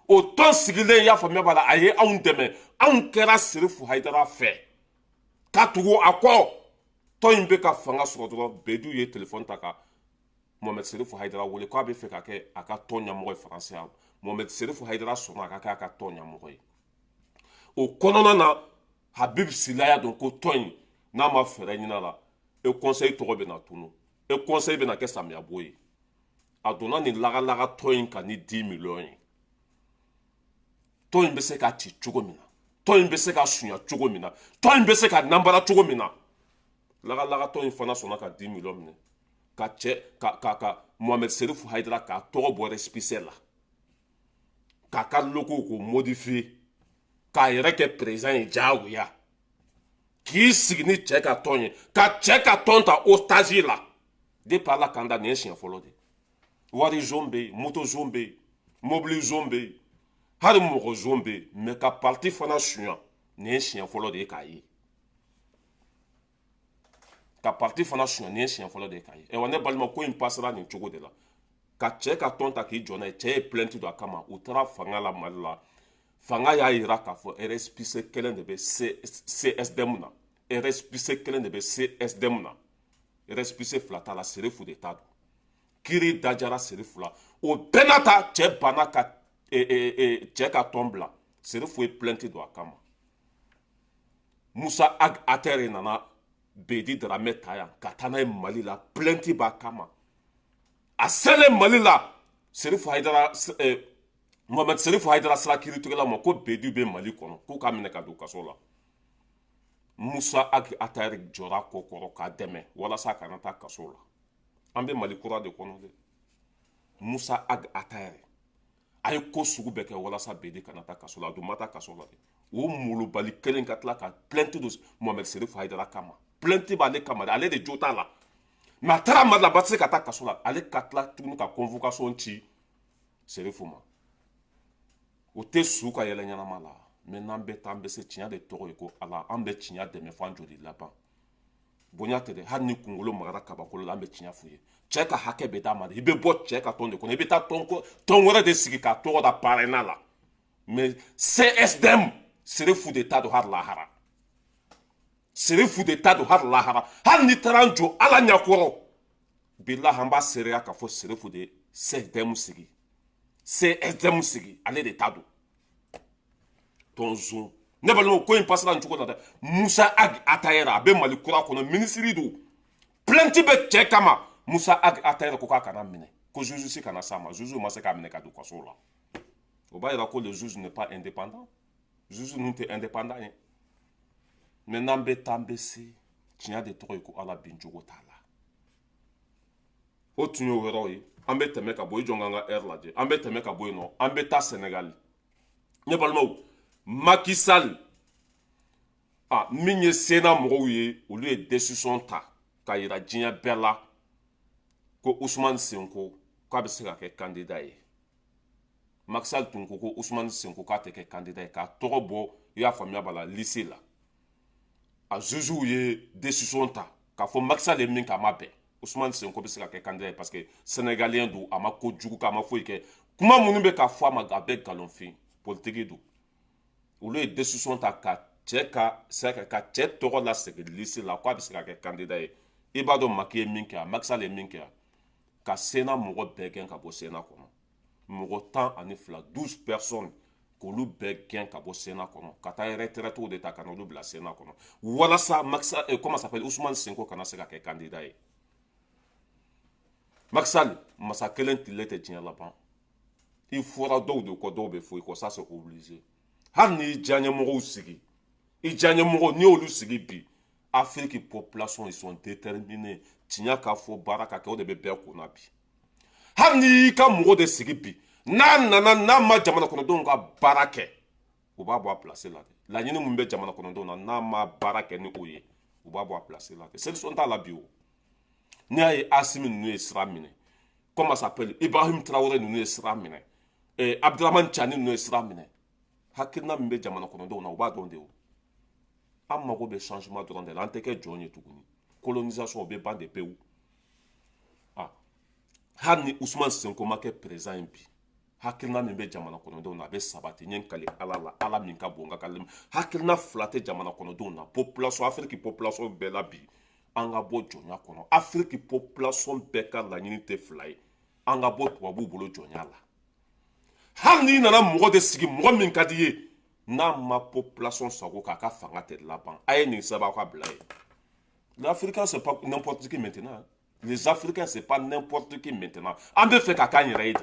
O tɔn sigilen, y'a faamuya b'a la, a ye anw dɛmɛ, anw kɛra Serifu Hayidara fɛ ka tugu a kɔ. Tɔn in bɛ ka fanga sɔrɔ dɔrɔn, Bedu ye telefɔni ta ka Mohamed Serifu Hayidara wele k'a bɛ fɛ ka kɛ a ka tɔn ɲɛmɔgɔ ye Faransi yan. Mohamed Serifu Hayidara sɔnna a ka kɛ a ka tɔn ɲɛmɔgɔ ye. O kɔnɔna na, Habib Sila y'a dɔn ko tɔn in, n'a ma fɛɛrɛ ɲini a la, Haut Conseil tɔgɔ bɛna tunu, Haut Conseil bɛna kɛ samiyabo ye. A donna nin lagalaga tɔn in kan ni 10 millions ye. Tɔn in bɛ se ka ci cogo min na, tɔn in bɛ se ka sunya cogo min na, tɔn in bɛ se ka nanbara cogo min na, lagalagatɔ in fana sɔnna ka 10 millions minɛ ka cɛ ka Mohamed Serifu Hayidara k'a tɔgɔ bɔ récépissé la, k'a ka logo k'o modifier, k'a yɛrɛ kɛ président ye diyagoya, k'i sigi ni cɛ ka tɔn ye, ka cɛ ka tɔn ta otage la. Depuis Ala k'an da, nin ye siɲɛ fɔlɔ de. Wari zon bɛ yen, moto zon bɛ yen, mobili zon bɛ yen, hali mɔgɔ zon bɛ yen, mais ka parti fana sunya, nin ye siɲɛ fɔlɔ de ye k'a ye. Ka parti fana sunya, nin ye siɲɛ fɔlɔ de ye k'a ye. Ayiwa, ne balima, ko in pasera nin cogo de la, ka cɛ ka tɔn ta k'i jɔ n'a ye. Cɛ ye plainte don a kama, u taara fanga la Mali la. Fanga y'a yira k'a fɔ récépissé kelen de bɛ CSDM na, récépissé kelen de bɛ CSDM na, récépissé fila t'a la, Serifu de t'a don. Kiiri dajara Serifu la. O bɛɛ n'a ta, cɛ banna ka cɛ ka tɔn bila. Serifu ye plainte don a kama. Musa Ag Atere nana Bedi Daramɛ ta yan ka taa n'a ye Mali la, plainte b'a kama. A selen Mali la, Serifu Hayidara, Mohamed Serifu Hayidara sera kiiritigɛla ma ko Bedi bɛ Mali kɔnɔ, k'u k'a minɛ ka don kaso la. Musa Ag Atere jɔra kɔ kɔrɔ k'a dɛmɛ walasa a kana taa kaso la. An bɛ Mali kura de kɔnɔ dɛ. Musa Ag Atere a ye ko sugu bɛɛ kɛ walasa Bedi kana taa kaso la. A dun ma taa kaso la dɛ. O molobali kelen ka tila ka plainte don Mohamed Serifu Hayidara kama. Plainte b'ale kama dɛ, ale de jo t'a la, mais a taara Mali la, a ba tɛ se ka taa kaso la. Ale ka tila tuguni ka convocation ci Serifu ma, o tɛ su ka yɛlɛ ɲɛnama la. Mais n'an bɛ taa, an bɛ se. Tiɲɛ de tɔgɔ ye ko Ala. An bɛ tiɲɛ dɛmɛ f'an joli laban. Bonya tɛ dɛ, hali ni kunkolo magara kabakolo la, an bɛ tiɲɛ f'u ye. Cɛ ka hakɛ bɛ d'a ma de. I bɛ bɔ cɛ ka tɔn de kɔnɔ, i bɛ taa tɔn tɔn wɛrɛ de sigi k'a tɔgɔ da parrainage la. Mais CSDM, Serifu de ta don hali lahara. Serifu de ta don hali lahara. Hali ni taara n jɔ Ala ɲɛkɔrɔ, bilahi, an b'a seereya k'a fɔ Serifu de CSDM sigi. CSDM sigi, ale de ta don. Tɔnzon, ne balimaw, ko in pasera nin cogo la dɛ. Musa Ag Atayɛrɛ, a bɛ Mali kura kɔnɔ, minisiri don. Plainte bɛ cɛ kama. Musa Ag Atayɛrɛ ko k'a kana minɛ, ko juge si kana s'a ma. Juge ma se k'a minɛ ka don kaso la. O b'a yira ko le juge n'est pas indépendant. Juge ninnu tɛ indépendant ye. Mais n'an bɛ taa, an bɛ se. Tiɲɛ de tɔgɔ ye ko Ala, bin cogo t'a la. O tun y'o yɔrɔ ye. An bɛ tɛmɛ ka bɔ i jɔn k'an ka heure lajɛ. An bɛ tɛmɛ ka bɔ yen nɔ, an bɛ taa Sɛnɛgali. Ne balimaw, Macky Sall, a min ye Sénat mɔgɔw ye, olu ye décision ta k'a yira diɲɛ bɛɛ la ko Ousmane Sonko k'a bɛ se ka kɛ candidat ye. Macky Sall tun ko ko Ousmane Sonko k'a tɛ kɛ candidat ye, k'a tɔgɔ bɔ, i y'a faamuya b'a la, liste la. A jugew ye décision ta k'a fɔ Macky Sall ye min kɛ, a ma bɛn. Ousmane Sonko bɛ se ka kɛ candidat ye parce que sénégalien don, a ma kojugu kɛ, a ma foyi kɛ. Kuma minnu bɛ ka fɔ a ma, a bɛɛ nkalonfin politique don. Olu ye décision ta ka cɛ ka ka cɛ tɔgɔ lasegin liste la, k'a bɛ se ka kɛ candidat ye. I b'a dɔn Macky ye min kɛ, a Macky Sall ye min kɛ, ka Sénat mɔgɔ bɛɛ gɛn ka bɔ Sénat kɔnɔ. Mɔgɔ 12, 12 personnes, k'olu bɛɛ gɛn ka bɔ Sénat kɔnɔ, ka taa retraitew de ta ka na olu bila Sénat kɔnɔ, walasa Macky Sall, comment s'appelle, Ousmane Sonko kana se ka kɛ candidat ye. Macky Sall, masa kelen tile tɛ diɲɛ laban. I fɔra dɔw de kɔ, dɔw bɛ fɔ i kɔ, ça c'est obligé. Hali n'i diyaɲɛmɔgɔw sigi, i diyaɲɛmɔgɔw, n'i y'olu sigi bi, Afrique population, ils sont déterminés. Tiɲɛ ka fɔ, baara ka kɛ, o de bɛ bɛɛ kunna bi. Hali n'i y'i ka mɔgɔ de sigi bi, n'a nana, n'a ma jamana kɔnɔdenw ka baara kɛ, u b'a bɔ a place la dɛ. Laɲini min bɛ jamana kɔnɔdenw na, n'a ma baara kɛ ni o ye, u b'a bɔ a place la dɛ. Solution t'a la bi. O n'i y'a ye, Asimi ninnu ye sira minɛ, comment s'appelle, Ibrahim Traoré ninnu ye sira minɛ, Abdramane Tiani ninnu ye sira minɛ, hakilina min bɛ jamana kɔnɔdenw na, u b'a dɔn de. O an mago bɛ changement dɔrɔn de la. An tɛ kɛ jɔn ye tuguni. Colonisation, o bɛ ban de pewu. Ah, hali ni Ousmane Sonko ma kɛ président ye bi, hakilina min bɛ jamana kɔnɔdenw na, a bɛ sabati. N ye n kali Ala la, Ala min ka bon n ka kali, hakilina fila tɛ jamana kɔnɔdenw na. Population, Afiriki population bɛɛ la bi, an ka bɔ jɔnya kɔnɔ. Afiriki population bɛɛ ka laɲini tɛ fila ye: an ka bɔ tubabuw bolo jɔnya la. Hali n'i nana mɔgɔ de sigi, mɔgɔ min ka di ye, n'a ma population sago k'a ka fanga tɛ laban. A ye nin sɛbɛn aw ka bila ye. L'Africain, c'est pas n'importe qui maintenant. Les Africains, c'est pas n'importe qui maintenant. An bɛ fɛ ka k'an yɛrɛ ye de,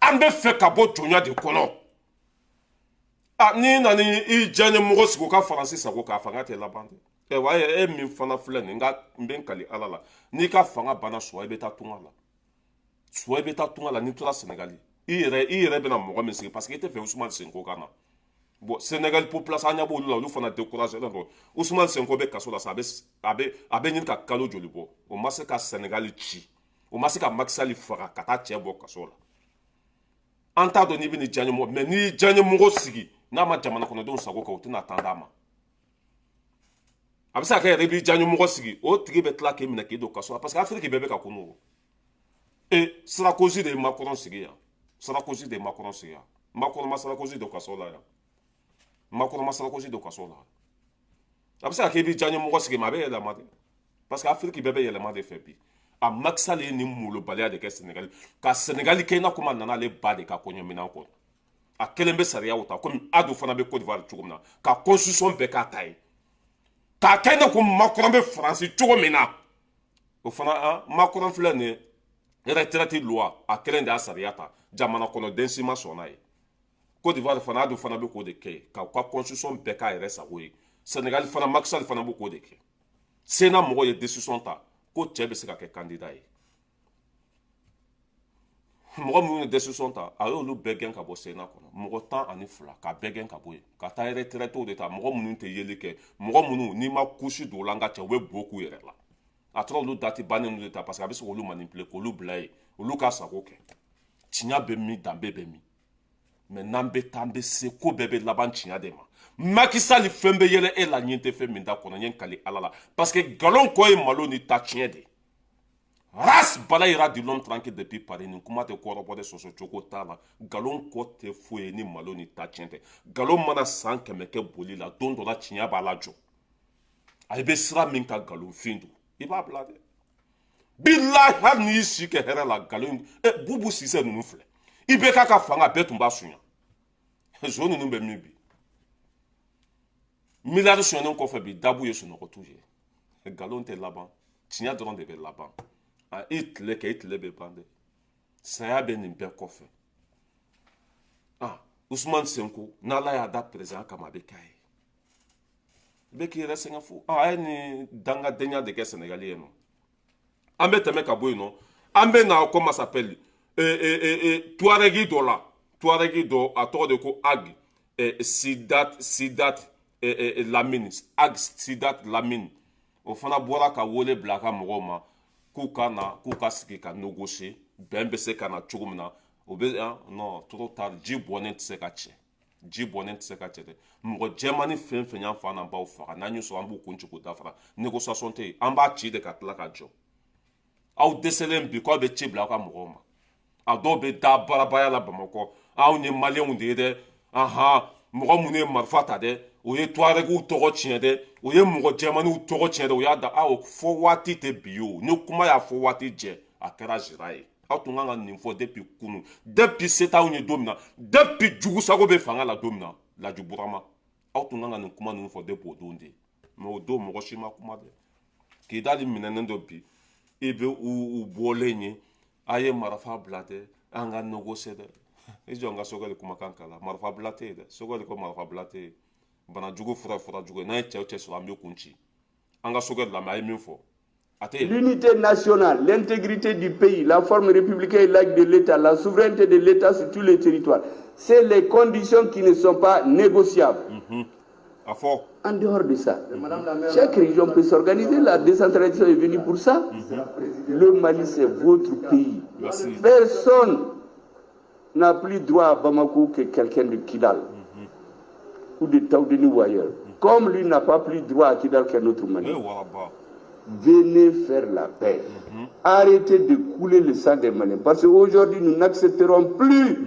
an bɛ fɛ ka bɔ jɔnya de kɔnɔ. A n'i nana i diyaɲɛ mɔgɔ sigi o ka Faransi sago k'a fanga tɛ laban dɛ. Ɛ wa, e min fana filɛ nin, nka n bɛ n kali Ala la, n'i ka fanga banna, suwa i bɛ taa tunga la, suwa i bɛ taa tunga la. N'i tora Sɛnɛgali, i yɛrɛ bɛna mɔgɔ min sigi, parce que i tɛ fɛ Usumani Sonko ka na. Bon, Sénégal population, an ɲɛ b'olu la, olu fana découragé don. Ousmane Sonko bɛ kaso la sa, a bɛ ɲini ka kalo joli bɔ, o ma se ka Sénégal ci, o ma se ka Macky Sall faga ka taa cɛ bɔ kaso la. An t'a dɔn n'i bɛ nin diyaɲɛ mɔgɔ, mais n'i y'i diyaɲɛ mɔgɔ sigi, n'a ma jamana kɔnɔdenw sago kɛ, o tɛna tan d'a ma. A bɛ se ka kɛ yɛrɛ, i b'i diyaɲɛ mɔgɔ sigi, o tigi bɛ tila k'i minɛ k'i don kaso la, parce que Afiriki bɛɛ bɛ ka kunu. O e Sarkozy de ye Macron sigi yan. Sarkozy de ye Macron sigi yan. Macron ma Sarkozy don kaso la yan? Macron ma Sarkozy don kaso la? A bɛ se ka kɛ i b'i diyaɲɛ mɔgɔ sigi, mais a bɛ yɛlɛma de, parce que Afiriki bɛɛ bɛ yɛlɛma de fɛ bi. A Macky Sall ye nin molobaliya de kɛ Sénégal, ka Sénégal kɛ i n'a komi a nana ale ba de ka kɔɲɔminɛn kɔnɔ. A kelen bɛ sariyaw ta komi Ado fana bɛ Côte d'Ivoire cogo min na, ka constitution bɛɛ k'a ta ye, k'a kɛ i n'a ko Macron bɛ Faransi cogo min na. O fana, an Macron filɛ nin ye, retraite loi, a kelen de y'a sariya ta, jamana kɔnɔden si ma sɔn n'a ye. Côte d'Ivoire fana, Ado fana bɛ k'o de kɛ, k'u ka constitution bɛɛ k'a yɛrɛ sago ye. Sénégal fana, Macky Sall fana bɛ k'o de kɛ. Sénat mɔgɔw ye décision ta ko cɛ bɛ se ka kɛ candidat ye. Mɔgɔ minnu ye décision ta, a y'olu bɛɛ gɛn ka bɔ Sénat kɔnɔ, mɔgɔ 12, ka bɛɛ gɛn ka bɔ yen, ka taa retraité de ta, mɔgɔ minnu tɛ yeli kɛ, mɔgɔ minnu n'i ma couche don o la, n ka cɛ, u bɛ bo k'u yɛrɛ la. A tora olu date bannen de ta, parce que a bɛ se k'olu manipuler, k'olu bila yen, olu ka sago kɛ. Tiɲɛ bɛ min, danbe bɛ min? Mais n'an bɛ taa, an bɛ se ko bɛɛ bɛ laban tiɲɛ de ma. Macky Sall, fɛn bɛ yɛlɛ e la, ɲin tɛ fɛn min da kɔnɔ, n ye n kali Ala la, parce que nkalon kɔ ye malo ni ta tiɲɛ de. Ras Balayira di l'homme tranquille depuis Paris. Nin kuma tɛ kɔrɔbɔ dɛ, sɔsɔ cogo t'a la. Nkalon kɔ tɛ foyi ye ni malo ni ta tiɲɛ tɛ. Nkalon mana san 100 kɛ boli la, don dɔ la tiɲɛ b'a la jɔ. A bɛ sira min kan, nkalonfin don, i b'a bila dɛ. Bilahi, hali n'i y'i si kɛ hɛrɛ la, nkalon ɛ. Bubu Sise ninnu filɛ, i bɛ k'a ka fanga bɛɛ tun b'a sunya. Zo ninnu bɛ min bi, miliyari sonyɛnen kɔfɛ bi, dabu ye sunɔgɔ t'u ye. Nkalon tɛ laban, tiɲɛ dɔrɔn de bɛ laban. A i tile kɛ, i tile bɛ ban dɛ. Saya bɛ nin bɛɛ kɔfɛ. Ah, Ousmane Sonko, n'Ala y'a da président kama, a bɛ k'a ye. I bɛ k'i yɛrɛ sɛgɛn fo. Ah, a ye nin dangadenya de kɛ Sénégal ye nɔ. An bɛ tɛmɛ ka bɔ yen nɔ, an bɛ na, comment s'appelle, Touareg dɔ la, Touareg dɔ, a tɔgɔ de ko Ag Sidat, Sidat Lamine, Ag Sidat Lamine. O fana bɔra ka wele bila a ka mɔgɔw ma k'u ka na, k'u ka sigi ka négocier, bɛn bɛ se ka na cogo min na. O bɛ non, trop tard, ji bɔnnen tɛ se ka cɛ, ji bɔnnen tɛ se ka cɛ dɛ. Mɔgɔ jɛmani fɛn fɛn y'an fa n'an baw faga, n'an y'u sɔrɔ, an b'u kun ci k'u dafara. Négociation tɛ yen, an b'a ci de ka tila ka jɔ. Aw dɛsɛlen bi k'aw bɛ ci bila aw ka mɔgɔw ma. A dɔw bɛ da barabaya la Bamakɔ: anw ye Maliyɛnw de ye dɛ. Ahan, mɔgɔ minnu ye marifa ta dɛ, o ye Tuarɛgiw tɔgɔ tiɲɛ dɛ, o ye mɔgɔ jɛmaniw tɔgɔ tiɲɛ dɛ. O y'a da a o fɔ waati tɛ bi ye o. Ni kuma y'a fɔ waati jɛ, a kɛra zira ye. Aw tun kan ka nin fɔ depuis kunu, depuis se t'anw ye don min na, depuis jugusago bɛ fanga la don min na, Laji Burama, aw tun kan ka nin kuma ninnu fɔ depuis o don de. Mais o don, mɔgɔ si ma kuma dɛ. Kidali minɛnen dɔ bi, i bɛ u bɔlen ye, a ye marifa bila dɛ, an ka négocier dɛ. I jɔ n ka Sogɛli kumakan kala. Marifa bila tɛ yen dɛ. Sogɛli ko marifa bila tɛ yen. Banajugu fura ye fura jugu ye. N'an ye cɛw cɛ sɔrɔ, an bɛ kun ci. An ka Sogɛli lamɛn, a ye min fɔ a tɛ yen. L'unité nationale, l'intégrité du pays, la forme républicaine et laïque de l'État, la souveraineté de l'État sur tous les territoires, c'est les conditions qui ne sont pas négociables. A fɔ. En dehors de ça, chaque région peut s'organiser. La décentralisation est venue pour ça. Le Mali, c'est votre pays. Merci. Personne n'a plus droit à Bamako que quelqu'un de Kidal ou de Taoudeni ou ailleurs. Comme lui n'a pas plus droit à Kidal qu'un autre Malien. E waraba. Venez faire la paix. Arrêtez de couler le sang des Maliens. Parce qu'aujourd'hui, nous n'accepterons plus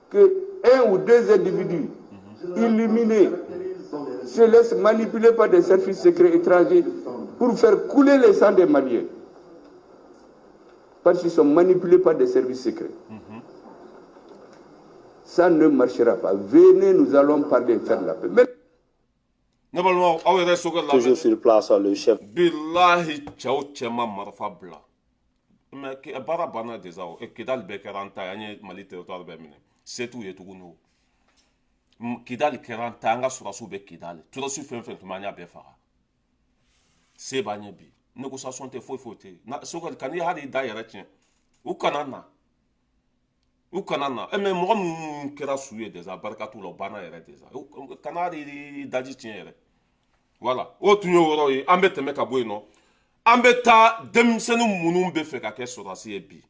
que un ou deux individus illuminés se laissent manipuler par des services secrets étrangers pour faire couler le sang des Maliens. Parce qu'ils sont manipulés par des services secrets. Ça ne marchera pas. Venez, nous allons parler et faire la paix. Mais Ne balimaw, aw yɛrɛ Sogɛli lamɛn. Toujours sur place, le chef Bilahi, cɛw cɛ ma marifa bila, mais baara banna déjà. O Kidali bɛɛ kɛra an ta ye, an ye Mali territoire bɛɛ minɛ, se t'u ye tuguni. O Kidali kɛra an ta ye, an ka sɔrɔdasiw bɛ Kidali, terroriste fɛn fɛn tun bɛ, an y'a bɛɛ faga. Se b'an ye bi, négociation tɛ, foyi foyi tɛ yen. Na Sogɛli, kan'i hali da yɛrɛ tiɲɛ, u kana na, u kana na. E mais mɔgɔ minnu kɛra su ye déjà, barika t'u la, u banna yɛrɛ déjà. Kana hali daji tiɲɛ yɛrɛ. Voilà, o tun ye o yɔrɔ ye. An bɛ tɛmɛ ka bɔ yen nɔ, an bɛ taa denmisɛnnin minnu bɛ fɛ ka kɛ sɔrɔdasi ye bi,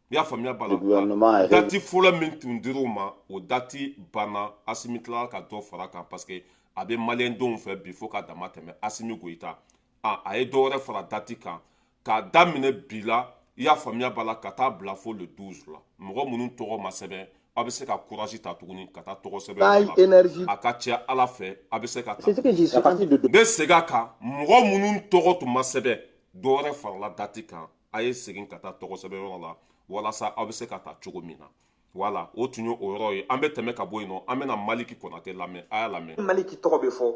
i y'a faamuya b'a Le gouvernement la. a Date fɔlɔ min tun dir'u ma, o date banna. Asimi tilala ka dɔ fara kan, parce que a bɛ Maliyɛndenw fɛ bi fo ka dama tɛmɛ. Asimi Goyita, a ye dɔ wɛrɛ fara date kan k'a daminɛ bi la, i y'a faamuya b'a la, ka taa bila fo le 12 la. Mɔgɔ minnu tɔgɔ ma sɛbɛn, aw bɛ se ka courage ta tuguni ka taa tɔgɔ sɛbɛn Taille, la. énergie. A ka ca Ala fɛ, a bɛ se ka ta. C'est ce que je suis À partir de N bɛ segin a kan, mɔgɔ minnu tɔgɔ tun ma sɛbɛn, dɔ wɛrɛ farala date kan, a ye segin ka taa tɔgɔ sɛbɛn yɔrɔ la walasa aw bɛ se ka ta cogo min na. Wala o tun ye o yɔrɔ ye. An bɛ tɛmɛ ka bɔ yen nɔ, an bɛna Maliki Konate lamɛn, a y'a lamɛn. Maliki tɔgɔ bɛ fɔ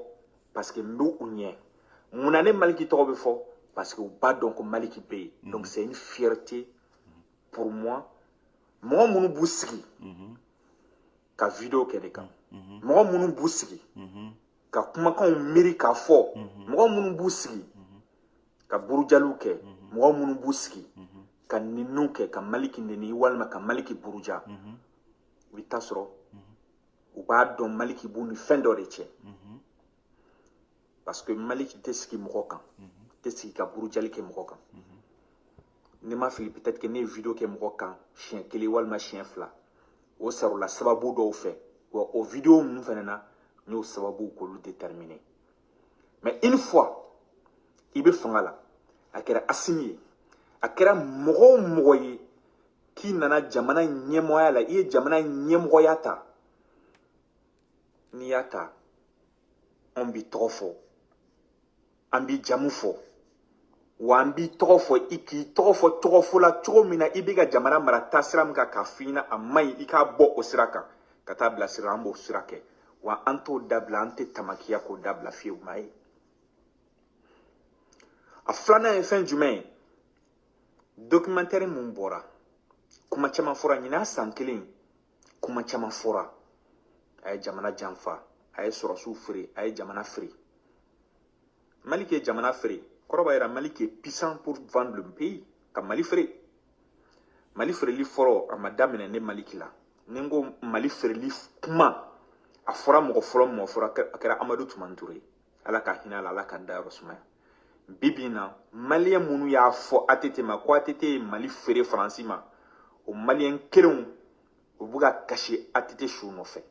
parce que n b'u ɲɛ. Munna ne Maliki tɔgɔ bɛ fɔ? Parce que u b'a dɔn ko Maliki bɛ yen. Donc c'est une fierté pour moi. Mɔgɔ minnu b'u sigi ka vidéo kɛ ne kan, mɔgɔ minnu b'u sigi ka kumakanw miiri k'a fɔ, mɔgɔ minnu b'u sigi ka burujaliw kɛ, mɔgɔ minnu b'u sigi Ka ninnu kɛ ka Maliki neni walima ka Maliki buruja, i bɛ taa sɔrɔ u b'a dɔn Maliki b'u ni fɛn dɔ de cɛ, parce que Maliki tɛ sigi mɔgɔ kan, tɛ sigi ka burujali kɛ mɔgɔ kan. Ni ma fili, peut-être que ne ye vidéo kɛ mɔgɔ kan siɲɛ kelen walima siɲɛ fila, o sarala sababu dɔw fɛ. Wa o vidéo ninnu fana na, n y'o sababu k'olu déterminer. Mais une fois i bɛ fanga la, a kɛra Asimi ye, a kɛra mɔgɔ o mɔgɔ ye k'i nana jamana ɲɛmɔgɔya la, i ye jamana ɲɛmɔgɔya ta, n'i y'a ta, anw b'i tɔgɔ fɔ, an b'i jamu fɔ, wa an b'i tɔgɔ fɔ, i k'i tɔgɔ fɔ tɔgɔ fɔ la cogo min na i bɛ ka jamana mara taasira min kan, k'a f'i ɲɛna a man ɲi, i k'a bɔ o sira kan ka taa bila sira, an b'o sira kɛ. Wa an t'o dabila, an tɛ tamakiya k'o dabila fiyewu maa ye. A filanan ye fɛn jumɛn ye? Documentaire mun bɔra, kuma caman fɔra. Ɲinan san kelen, kuma caman fɔra. A ye jamana janfa, a ye sɔrɔsiw feere, a ye jamana feere. Mali ye jamana feere kɔrɔ b'a yira Mali est puissant pour vendre le pays, ka Mali feere. Mali feereli fɔlɔ, a ma daminɛ ne Maliki la. Ni n ko Mali feereli kuma, a fɔra mɔgɔ fɔlɔ, mɔgɔ fɔra, a kɛra Amadu Tumani Ture. Ala ka hinɛ a la, Ala ka dayɔrɔ sumaya. Bi bi in na, Maliyɛn minnu y'a fɔ ATT ma ko ATT ye Mali feere Faransi ma, o Maliyɛn kelenw, u bɛ ka kasi ATT su nɔfɛ.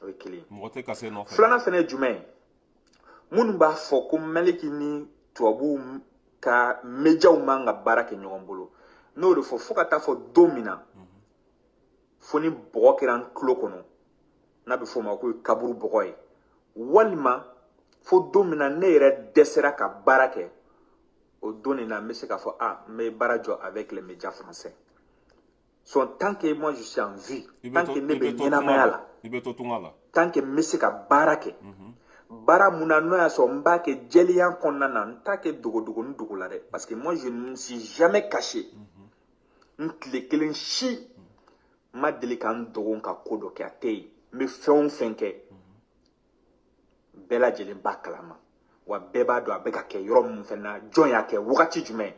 O ye kelen ye. Mɔgɔ tɛ kasi nɔfɛ. Filanan fana ye jumɛn ye? Minnu b'a fɔ ko Maliki ni tubabuw ka médiaw man ka baara kɛ ɲɔgɔn bolo, n'o de fɔ, fo ka taa fɔ don min na fo ni bɔgɔ kɛra n tulo kɔnɔ, n'a bɛ f'o ma ko kaburu bɔgɔ ye, walima fo don min na ne yɛrɛ dɛsɛra ka baara kɛ, o don de na n bɛ se k'a fɔ a n bɛ baara jɔ avec les médias français. So tant que moi je suis en vie, tant que ne bɛ ɲɛnamaya la, i bɛ to tunga la, tant que n bɛ se ka baara kɛ, baara mun na n'o y'a sɔrɔ n b'a kɛ jɛlenya kɔnɔna na, n t'a kɛ dogodogo ni dogo la dɛ, parce que moi je ne me suis jamais caché. N tile kelen si n ma deli ka n dogo ka ko dɔ kɛ, a tɛ yen. N bɛ fɛn o fɛn kɛ, bɛɛ lajɛlen b'a kalama, wa bɛɛ b'a dɔn a bɛ ka kɛ yɔrɔ min fɛnɛ na, jɔn y'a kɛ, wagati jumɛn.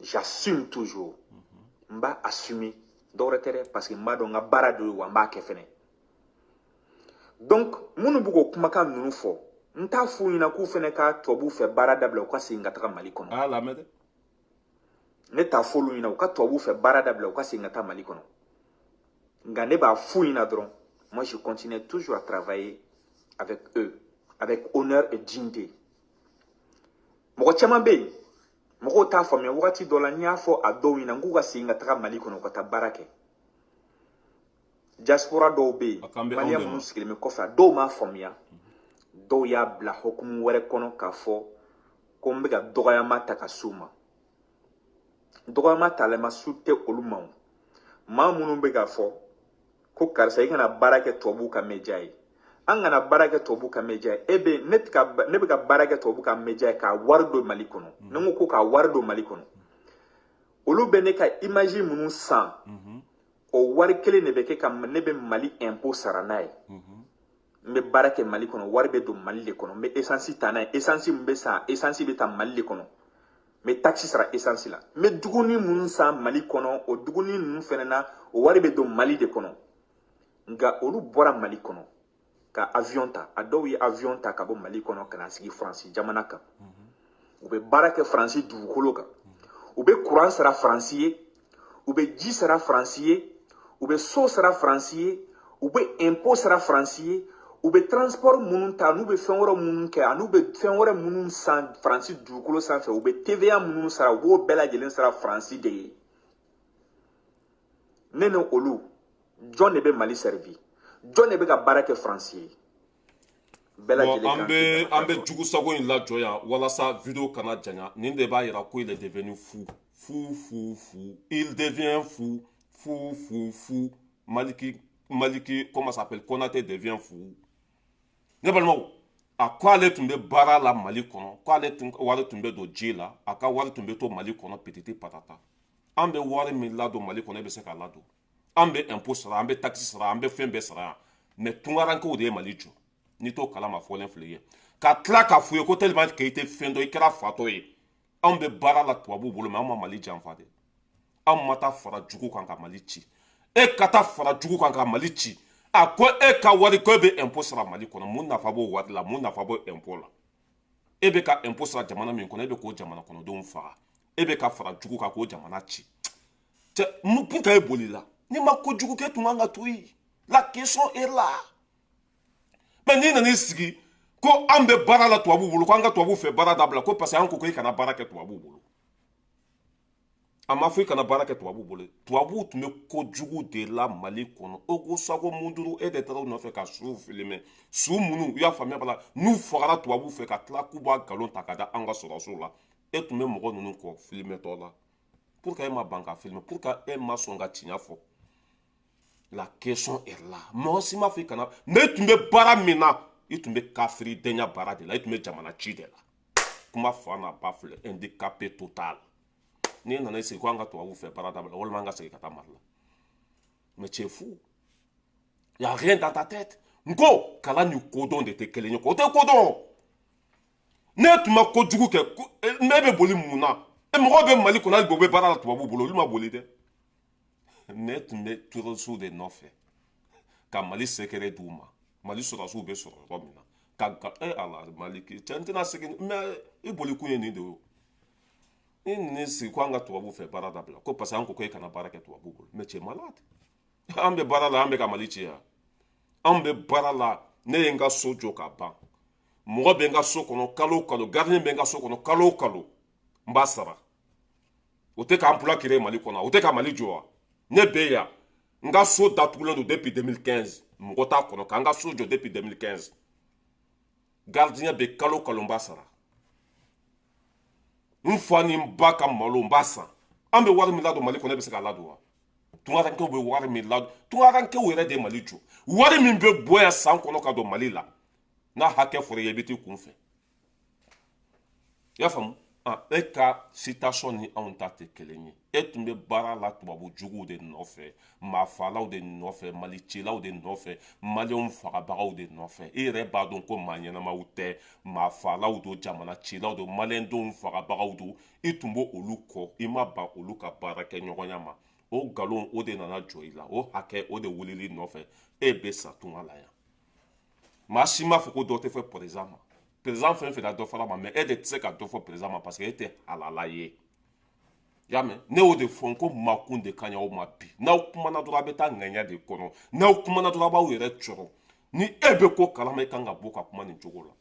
J'assume toujours, n b'a assumer. Dɔwɛrɛ tɛ dɛ, parce que n b'a dɔn n ka baara de ye, wa n b'a kɛ fɛnɛ. Donc minnu bɛ k'o kumakan ninnu fɔ, n t'a f'u ɲɛna k'u fɛnɛ ka tubabuw fɛ baara dabila, u ka segin ka taga Mali kɔnɔ. A y'a lamɛn dɛ. Ne t'a f'olu ɲɛna u ka tubabuw fɛ baara dabila, u ka segin ka taa Mali kɔnɔ. Nka ne b'a f'u ɲɛna dɔrɔn, moi je continue toujours à travailler avec eux avec honneur et dignité. Mɔgɔ caman bɛ yen, mɔgɔw t'a faamuya. Wagati dɔ la, n y'a fɔ a dɔw ɲɛna n k'u ka segin ka taga Mali kɔnɔ, u ka taa baara kɛ. Diaspora dɔw bɛ yen, Maliyɛn minnu sigilen bɛ kɔfɛ, a dɔw m'a faamuya, dɔw y'a bila hukumu wɛrɛ kɔnɔ k'a fɔ ko n bɛ ka dɔgɔyama ta ka s'u ma. Dɔgɔyama talama su tɛ olu ma. O maa minnu bɛ k'a fɔ ko karisa i kana baara kɛ tubabuw ka média ye, an kana baara kɛ tubabuw ka média ye, e bɛ ne tɛ ka ne bɛ ka baara kɛ tubabuw ka média ye k'a wari don Mali kɔnɔ. Ni n ko k'a wari don Mali kɔnɔ, olu bɛ ne ka image minnu san, o wari kelen de bɛ kɛ ka ne bɛ Mali impôt sara n'a ye. N bɛ baara kɛ Mali kɔnɔ, wari bɛ don Mali de kɔnɔ. N bɛ essence ta n'a ye, essence min bɛ san, essence bɛ ta Mali de kɔnɔ, n bɛ taxe sara essence la. N bɛ dumuni minnu san Mali kɔnɔ, o dumuni ninnu fɛnɛ na, o wari bɛ don Mali de kɔnɔ. Nka olu bɔra Mali kɔnɔ ka avion ta, a dɔw ye avion ta ka bɔ Mali kɔnɔ ka na sigi Faransi jamana kan. U bɛ baara kɛ Faransi dugukolo kan, u bɛ courant sara Faransi ye, u bɛ ji sara Faransi ye, u bɛ so sara Faransi ye, u bɛ impôt sara Faransi ye, u bɛ transport minnu ta, n'u bɛ fɛn wɛrɛ minnu kɛ, ani u bɛ fɛn wɛrɛ minnu san Faransi dugukolo sanfɛ, u bɛ TVA minnu sara, u b'o bɛɛ lajɛlen sara Faransi de ye. Ne ni olu, jɔn de bɛ Mali servi? Jɔn de bɛ ka baara kɛ Faransi ye? Bɛɛ lajɛlen. An bɛ jugu sago in lajɔ yan walasa vidéo kana janya. Nin de b'a yira ko il est devenu fou, fou, fou, fou. Il devient fou, fou, fou, fou. Maliki, Maliki, comment ça s'appelle, Konaté devient fou. Ne balimaw, a ko ale tun bɛ baara la Mali kɔnɔ, ko ale tun wari tun bɛ don ji la, a ka wari tun bɛ to Mali kɔnɔ petite patata. An bɛ wari min ladon Mali kɔnɔ, e bɛ se k'a ladon? An bɛ impôt sara, an bɛ taxe sara, an bɛ fɛn bɛɛ sara yan, mais tunkarankew de ye Mali jɔ. N'i t'o kalama, fɔlen filɛ ye ka tila k'a f'u ye ko tellement que i tɛ fɛn dɔn, i kɛra fatɔ ye. Anw bɛ baara la tubabuw bolo, mais anw ma Mali janfa dɛ. Anw ma taa fara jugu kan ka Mali ci. E ka taa fara jugu kan ka Mali ci, a ko e ka wari ko e bɛ impôt sara Mali kɔnɔ. Mun nafa b'o wari la? Mun nafa b'o impôt la? E bɛ ka impôt sara jamana min kɔnɔ, e bɛ k'o jamana kɔnɔdenw faga. E bɛ ka fara jugu kan k'o jamana ci. Cɛ, pour que e bolila n'i ma kojugu kɛ, tun kan ka to yen. La question est là. Mais n'i nan'i sigi ko an bɛ baara la tubabuw bolo, ko an ka tubabuw fɛ baara dabila, ko parce que an ko ko i kana baara kɛ tubabuw bolo. A ma fɔ i kana baara kɛ tubabuw bolo. Tubabuw tun bɛ kojugu de la Mali kɔnɔ. O ko sago munduru, e de taara u nɔfɛ ka suw filmer, su minnu, i y'a faamuya b'a la, n'u fagara tubabuw fɛ ka tila k'u b'a nkalon ta ka da an ka sɔrɔdasiw la. E tun bɛ mɔgɔ ninnu kɔ filmer tɔ la. Pour que e ma ban ka filmer, pour que e ma sɔn ka tiɲɛ fɔ? La question est là. Mɔgɔ si ma fɔ i kana, mais e tun bɛ baara min na, i tun bɛ kafiridenya baara de la, i tun bɛ jamana ci de la. Kuma fa n'a ba filɛ, handicapé total. N'i nana i sigi ko an ka tubabuw fɛ baara dabila, walima an ka segin ka taa Mali la, mais tu es fou, y a rien dans ta tête. N ko kalan ni kodɔn de tɛ kelen ye. O tɛ kodɔn. Ne tun ma kojugu kɛ, ne bɛ boli mun na? E mɔgɔw bɛ Mali kɔnɔ hali bi, u bɛ baara la tubabuw bolo, olu ma boli dɛ. Ne tun bɛ terroristew de nɔfɛ ka Mali secret d'u ma, Mali sɔrɔdasiw bɛ sɔrɔ yɔrɔ min na ka e ala Mali cɛ. N tɛna segin, mais i boli kun ye nin de ye o. Ni nin sigi ko an ka tubabuw fɛ baara dabila, ko parce que an ko ko e kana baara kɛ tubabuw bolo, mais tu es malade. An bɛ baara la, an bɛ ka Mali ci yan. Anw bɛ baara la. Ne ye n ka so jɔ ka ban, mɔgɔ bɛ n ka so kɔnɔ kalo o kalo, gardien bɛ n ka so kɔnɔ kalo o kalo, n b'a sara. O tɛ ka emploi créer Mali kɔnɔ, o tɛ ka Mali jɔ wa? Ne bɛ yan, n ka so datugulen don depuis 2015, mɔgɔ t'a kɔnɔ. K'an ka so jɔ depuis 2015, gardien bɛ kalo o kalo, n b'a sara. N fa ni n ba ka malo, n b'a san. An bɛ wari min ladon Mali kɔnɔ, e bɛ se k'a ladon wa? Tunkarankew bɛ wari min ladon, tunkarankew yɛrɛ de ye Mali jɔ. Wari min bɛ bɔ yan san kɔnɔ ka don Mali la, n'a hakɛ fɔra i ye, i bɛ t'i kun fɛ. I y'a faamu? E ka situation ni anw ta tɛ kelen ye. E tun bɛ baara la tubabu juguw de nɔfɛ, maafalaw de nɔfɛ, malicilaw de nɔfɛ, maliyɛnw fagabagaw de nɔfɛ. E yɛrɛ b'a dɔn ko maa ɲɛnamaw tɛ, maafalaw don, jamana cilaw don, maliyɛndenw fagabagaw don. I tun b'o olu kɔ, i ma ban olu ka baara kɛ ɲɔgɔnya ma. O nkalon o de nana jɔ i la, o hakɛ o de wulili nɔfɛ, e bɛ sa tunga la yan. Maa si m'a fɔ ko dɔ tɛ fɔ président ma. Président fɛn fɛn na dɔ fɔra ma, mais e de tɛ se ka dɔ fɔ président ma parce que e tɛ halala ye. I y'a mɛn? Ne y'o de fɔ n ko makun de ka ɲi aw ma bi. N'aw kumana dɔrɔn, a bɛ taa ŋɛɲɛ de kɔnɔ. N'aw kumana dɔrɔn, a b'aw yɛrɛ cɔrɔ. Ni e bɛ ko kalama, e kan ka bɔ ka kuma nin cogo la.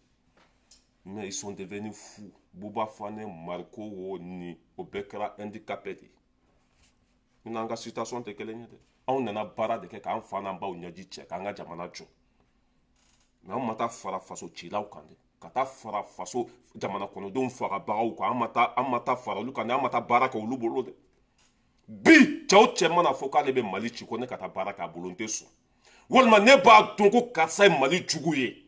Mais ils sont devenus fous. Buba Fane, Mariko wo ni o bɛɛ kɛra handicapé de ye. Ni n'an ka situation tɛ kelen ye dɛ. Anw nana baara de kɛ k'an fa n'an baw ɲɛji cɛ, k'an ka jamana jɔ. Mais anw ma taa fara faso cilaw kan dɛ, ka taa fara faso jamana kɔnɔdenw fagabagaw kan. An ma taa fara olu kan dɛ, an ma taa baara kɛ olu bolo dɛ. Bi, cɛw cɛ mana fɔ k'ale bɛ Mali ci, ko ne ka taa baara kɛ a bolo, n tɛ sɔn. Walima ne b'a dɔn ko karisa ye Mali jugu ye,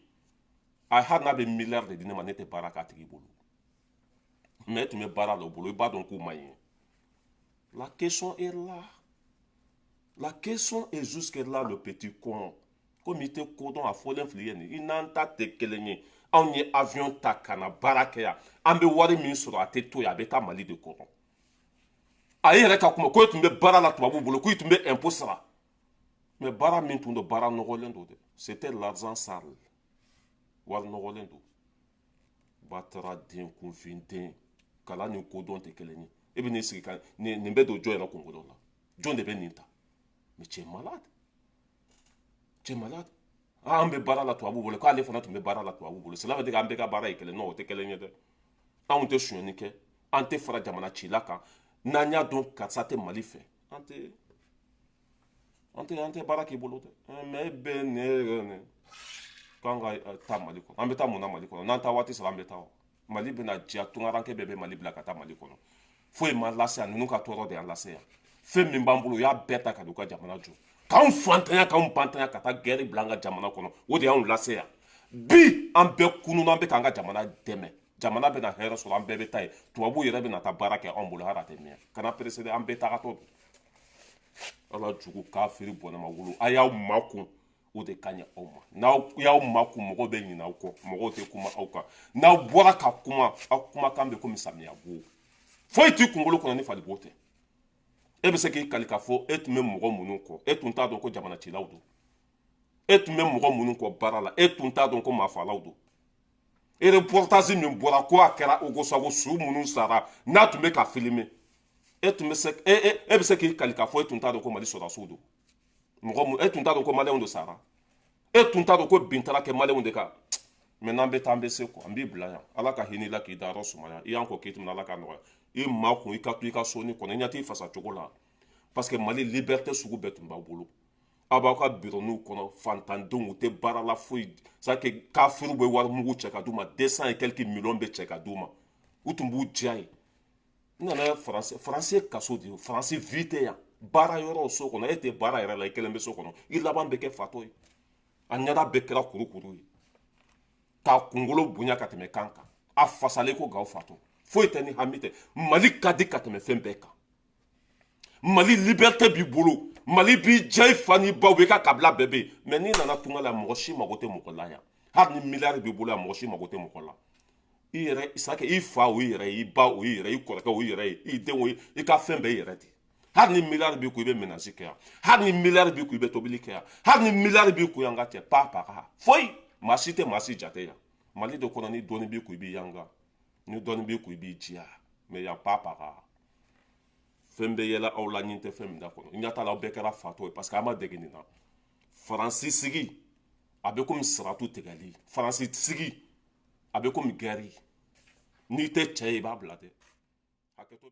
a hali n'a bɛ miliyari de di ne ma, ne tɛ baara k'a tigi bolo. Mais e tun bɛ baara la o bolo, i b'a dɔn k'u man ɲi. La question est là. La question est jusque là. Le petit con, komi i tɛ kodɔn, a fɔlen fili ye nin. I n'an ta tɛ kelen ye. Anw ye avion ta ka na baara kɛ yan. An bɛ wari min sɔrɔ, a tɛ to yen, a bɛ taa Mali de kɔnɔ. A ye yɛrɛ ka kuma ko e tun bɛ baara la tubabuw bolo, ko i tun bɛ impôt sara. Mais baara min tun don, baara nɔgɔlen don dɛ. C'était l'argent sale, wari nɔgɔlen don. Batara den, kunfin den, kalan ni kodɔn tɛ kelen ye. E bɛ n'i sigi ka nin bɛ don jɔn yɛrɛ kunkolo la? Jɔn de bɛ nin ta? Mais tu es malade, tu es malade. An bɛ baara la tubabu bolo, k'ale fana tun bɛ baara la tubabu bolo, cela veut dire k'an bɛɛ ka baara ye kelen? Non, o tɛ kelen ye dɛ. Anw tɛ sonyɛni kɛ, an tɛ fara jamana cila kan. N'an y'a dɔn karisa tɛ Mali fɛ, an tɛ baara k'i bolo dɛ. Mais e bɛ nin k'an ka taa Mali kɔnɔ, an bɛ taa mun na Mali kɔnɔ? N'an taa waati sera, an bɛ taa. O Mali bɛna diya, tunkaranke bɛɛ bɛ Mali bila ka taa Mali kɔnɔ. Foyi ma lase yan, ninnu ka tɔɔrɔ de y'an lase yan. Fɛn min b'an bolo, u y'a bɛɛ ta ka don u ka jamana jɔ, k'anw fantanya, k'anw bantanya, ka taa guerre bila an ka jamana kɔnɔ. O de y'anw lase yan bi. An bɛɛ kununa, an bɛ k'an ka jamana dɛmɛ. Jamana bɛna hɛrɛ sɔrɔ, an bɛɛ bɛ taa yen. Tubabuw yɛrɛ bɛna taa baara kɛ anw bolo. Hali a tɛ mɛn, kana pressé dɛ, an bɛɛ tagatɔ don. Ala jugu kafiri bɔnɛma wolo, a y'aw makun, o de ka ɲi aw ma. N'aw y'aw makun, mɔgɔw bɛ ɲinɛ aw kɔ, mɔgɔw tɛ kuma aw kan. N'aw bɔra ka kuma, aw kumakan bɛ komi samiya bo. Foyi t'i kunkolo kɔnɔ ni falibo tɛ. E bɛ se k'i kali k'a fɔ e tun bɛ mɔgɔ minnu kɔ, e tun t'a dɔn ko jamana cilaw don. E tun bɛ mɔgɔ minnu kɔ baara la, e tun t'a dɔn ko maafalaw don. E reportage min bɔra ko a kɛra Ogosago, su minnu sara n'a tun bɛ ka filmer, e tun bɛ se e bɛ se k'i kali k'a fɔ e tun t'a dɔn ko Mali sɔrɔdasiw don. Mɔgɔ mun e tun t'a dɔn ko maliyɛnw de sara, e tun t'a dɔn ko bin taara kɛ maliyɛnw de kan. Mɛ n'an bɛ taa an bɛ se quoi, an b'i bila yan. Ala ka hinɛ i la k'i dayɔrɔ sumaya. I y'an kɔ k'i tɛmɛna, Ala ka nɔgɔya i maa kun, i ka to i ka soni kɔnɔ, i ɲɛ t'i fasa cogo la. Parce que Mali liberté sugu bɛɛ tun b'aw bolo. Aw b'aw ka bironiw kɔnɔ, fantandenw u tɛ baara la foyi. C'est que kafiriw bɛ wari mugu cɛ ka d'u ma, 200 et quelques millions bɛ cɛ ka d'u ma, u tun b'u diya ye. N nana Faransi, Faransi ye kaso de ye. Faransi vie tɛ yan, baara yɔrɔ so kɔnɔ, e tɛ baara yɛrɛ la, i kelen bɛ so kɔnɔ, i laban bɛ kɛ fatɔ ye. A ɲɛda bɛɛ kɛra kurukuru ye, k'a kunkolo bonya ka tɛmɛ kan kan, a fasalen ko gawo fatɔ. Foyi tɛ ni hami tɛ. Mali ka di ka tɛmɛ fɛn bɛɛ kan. Mali liberté b'i bolo, Mali b'i diya, i fa n'i baw i ka kabila bɛɛ bɛ yen. Mɛ n'i nana tunga la, mɔgɔ si mago tɛ mɔgɔ la yan. Hali ni miliyari b'i bolo yan, mɔgɔ si mago tɛ mɔgɔ la. I yɛrɛ c'est i fa o y'i yɛrɛ ye, i ba o y'i yɛrɛ ye, i kɔrɔkɛ o y'i yɛrɛ ye, i den o ye, i ka fɛn bɛɛ i yɛrɛ de. Hali ni miliyari b'i kun, i bɛ ménage kɛ yan. Hali ni miliyari b'i kun, i bɛ tobili kɛ yan. Hali ni miliyari b'i kun yan, ka cɛ pa pa ka foyi, maa si tɛ maa si jate yan. Mali de kɔnɔ, ni dɔɔni b'i kun, i b'i yanga, ni dɔɔni b'i kun, i b'i jiya. Mɛ yan pa pa ka fɛn bɛ yɛlɛ aw la, ɲin tɛ fɛn min da kɔnɔ. Ɲɛ t'a la, aw bɛɛ kɛra fatɔ ye parce que an ma dege nin na. Faransi sigi a bɛ komi saratu tigɛli, Faransi sigi a bɛ komi gɛri. N'i tɛ cɛ ye, i b'a bila dɛ. Hakɛto.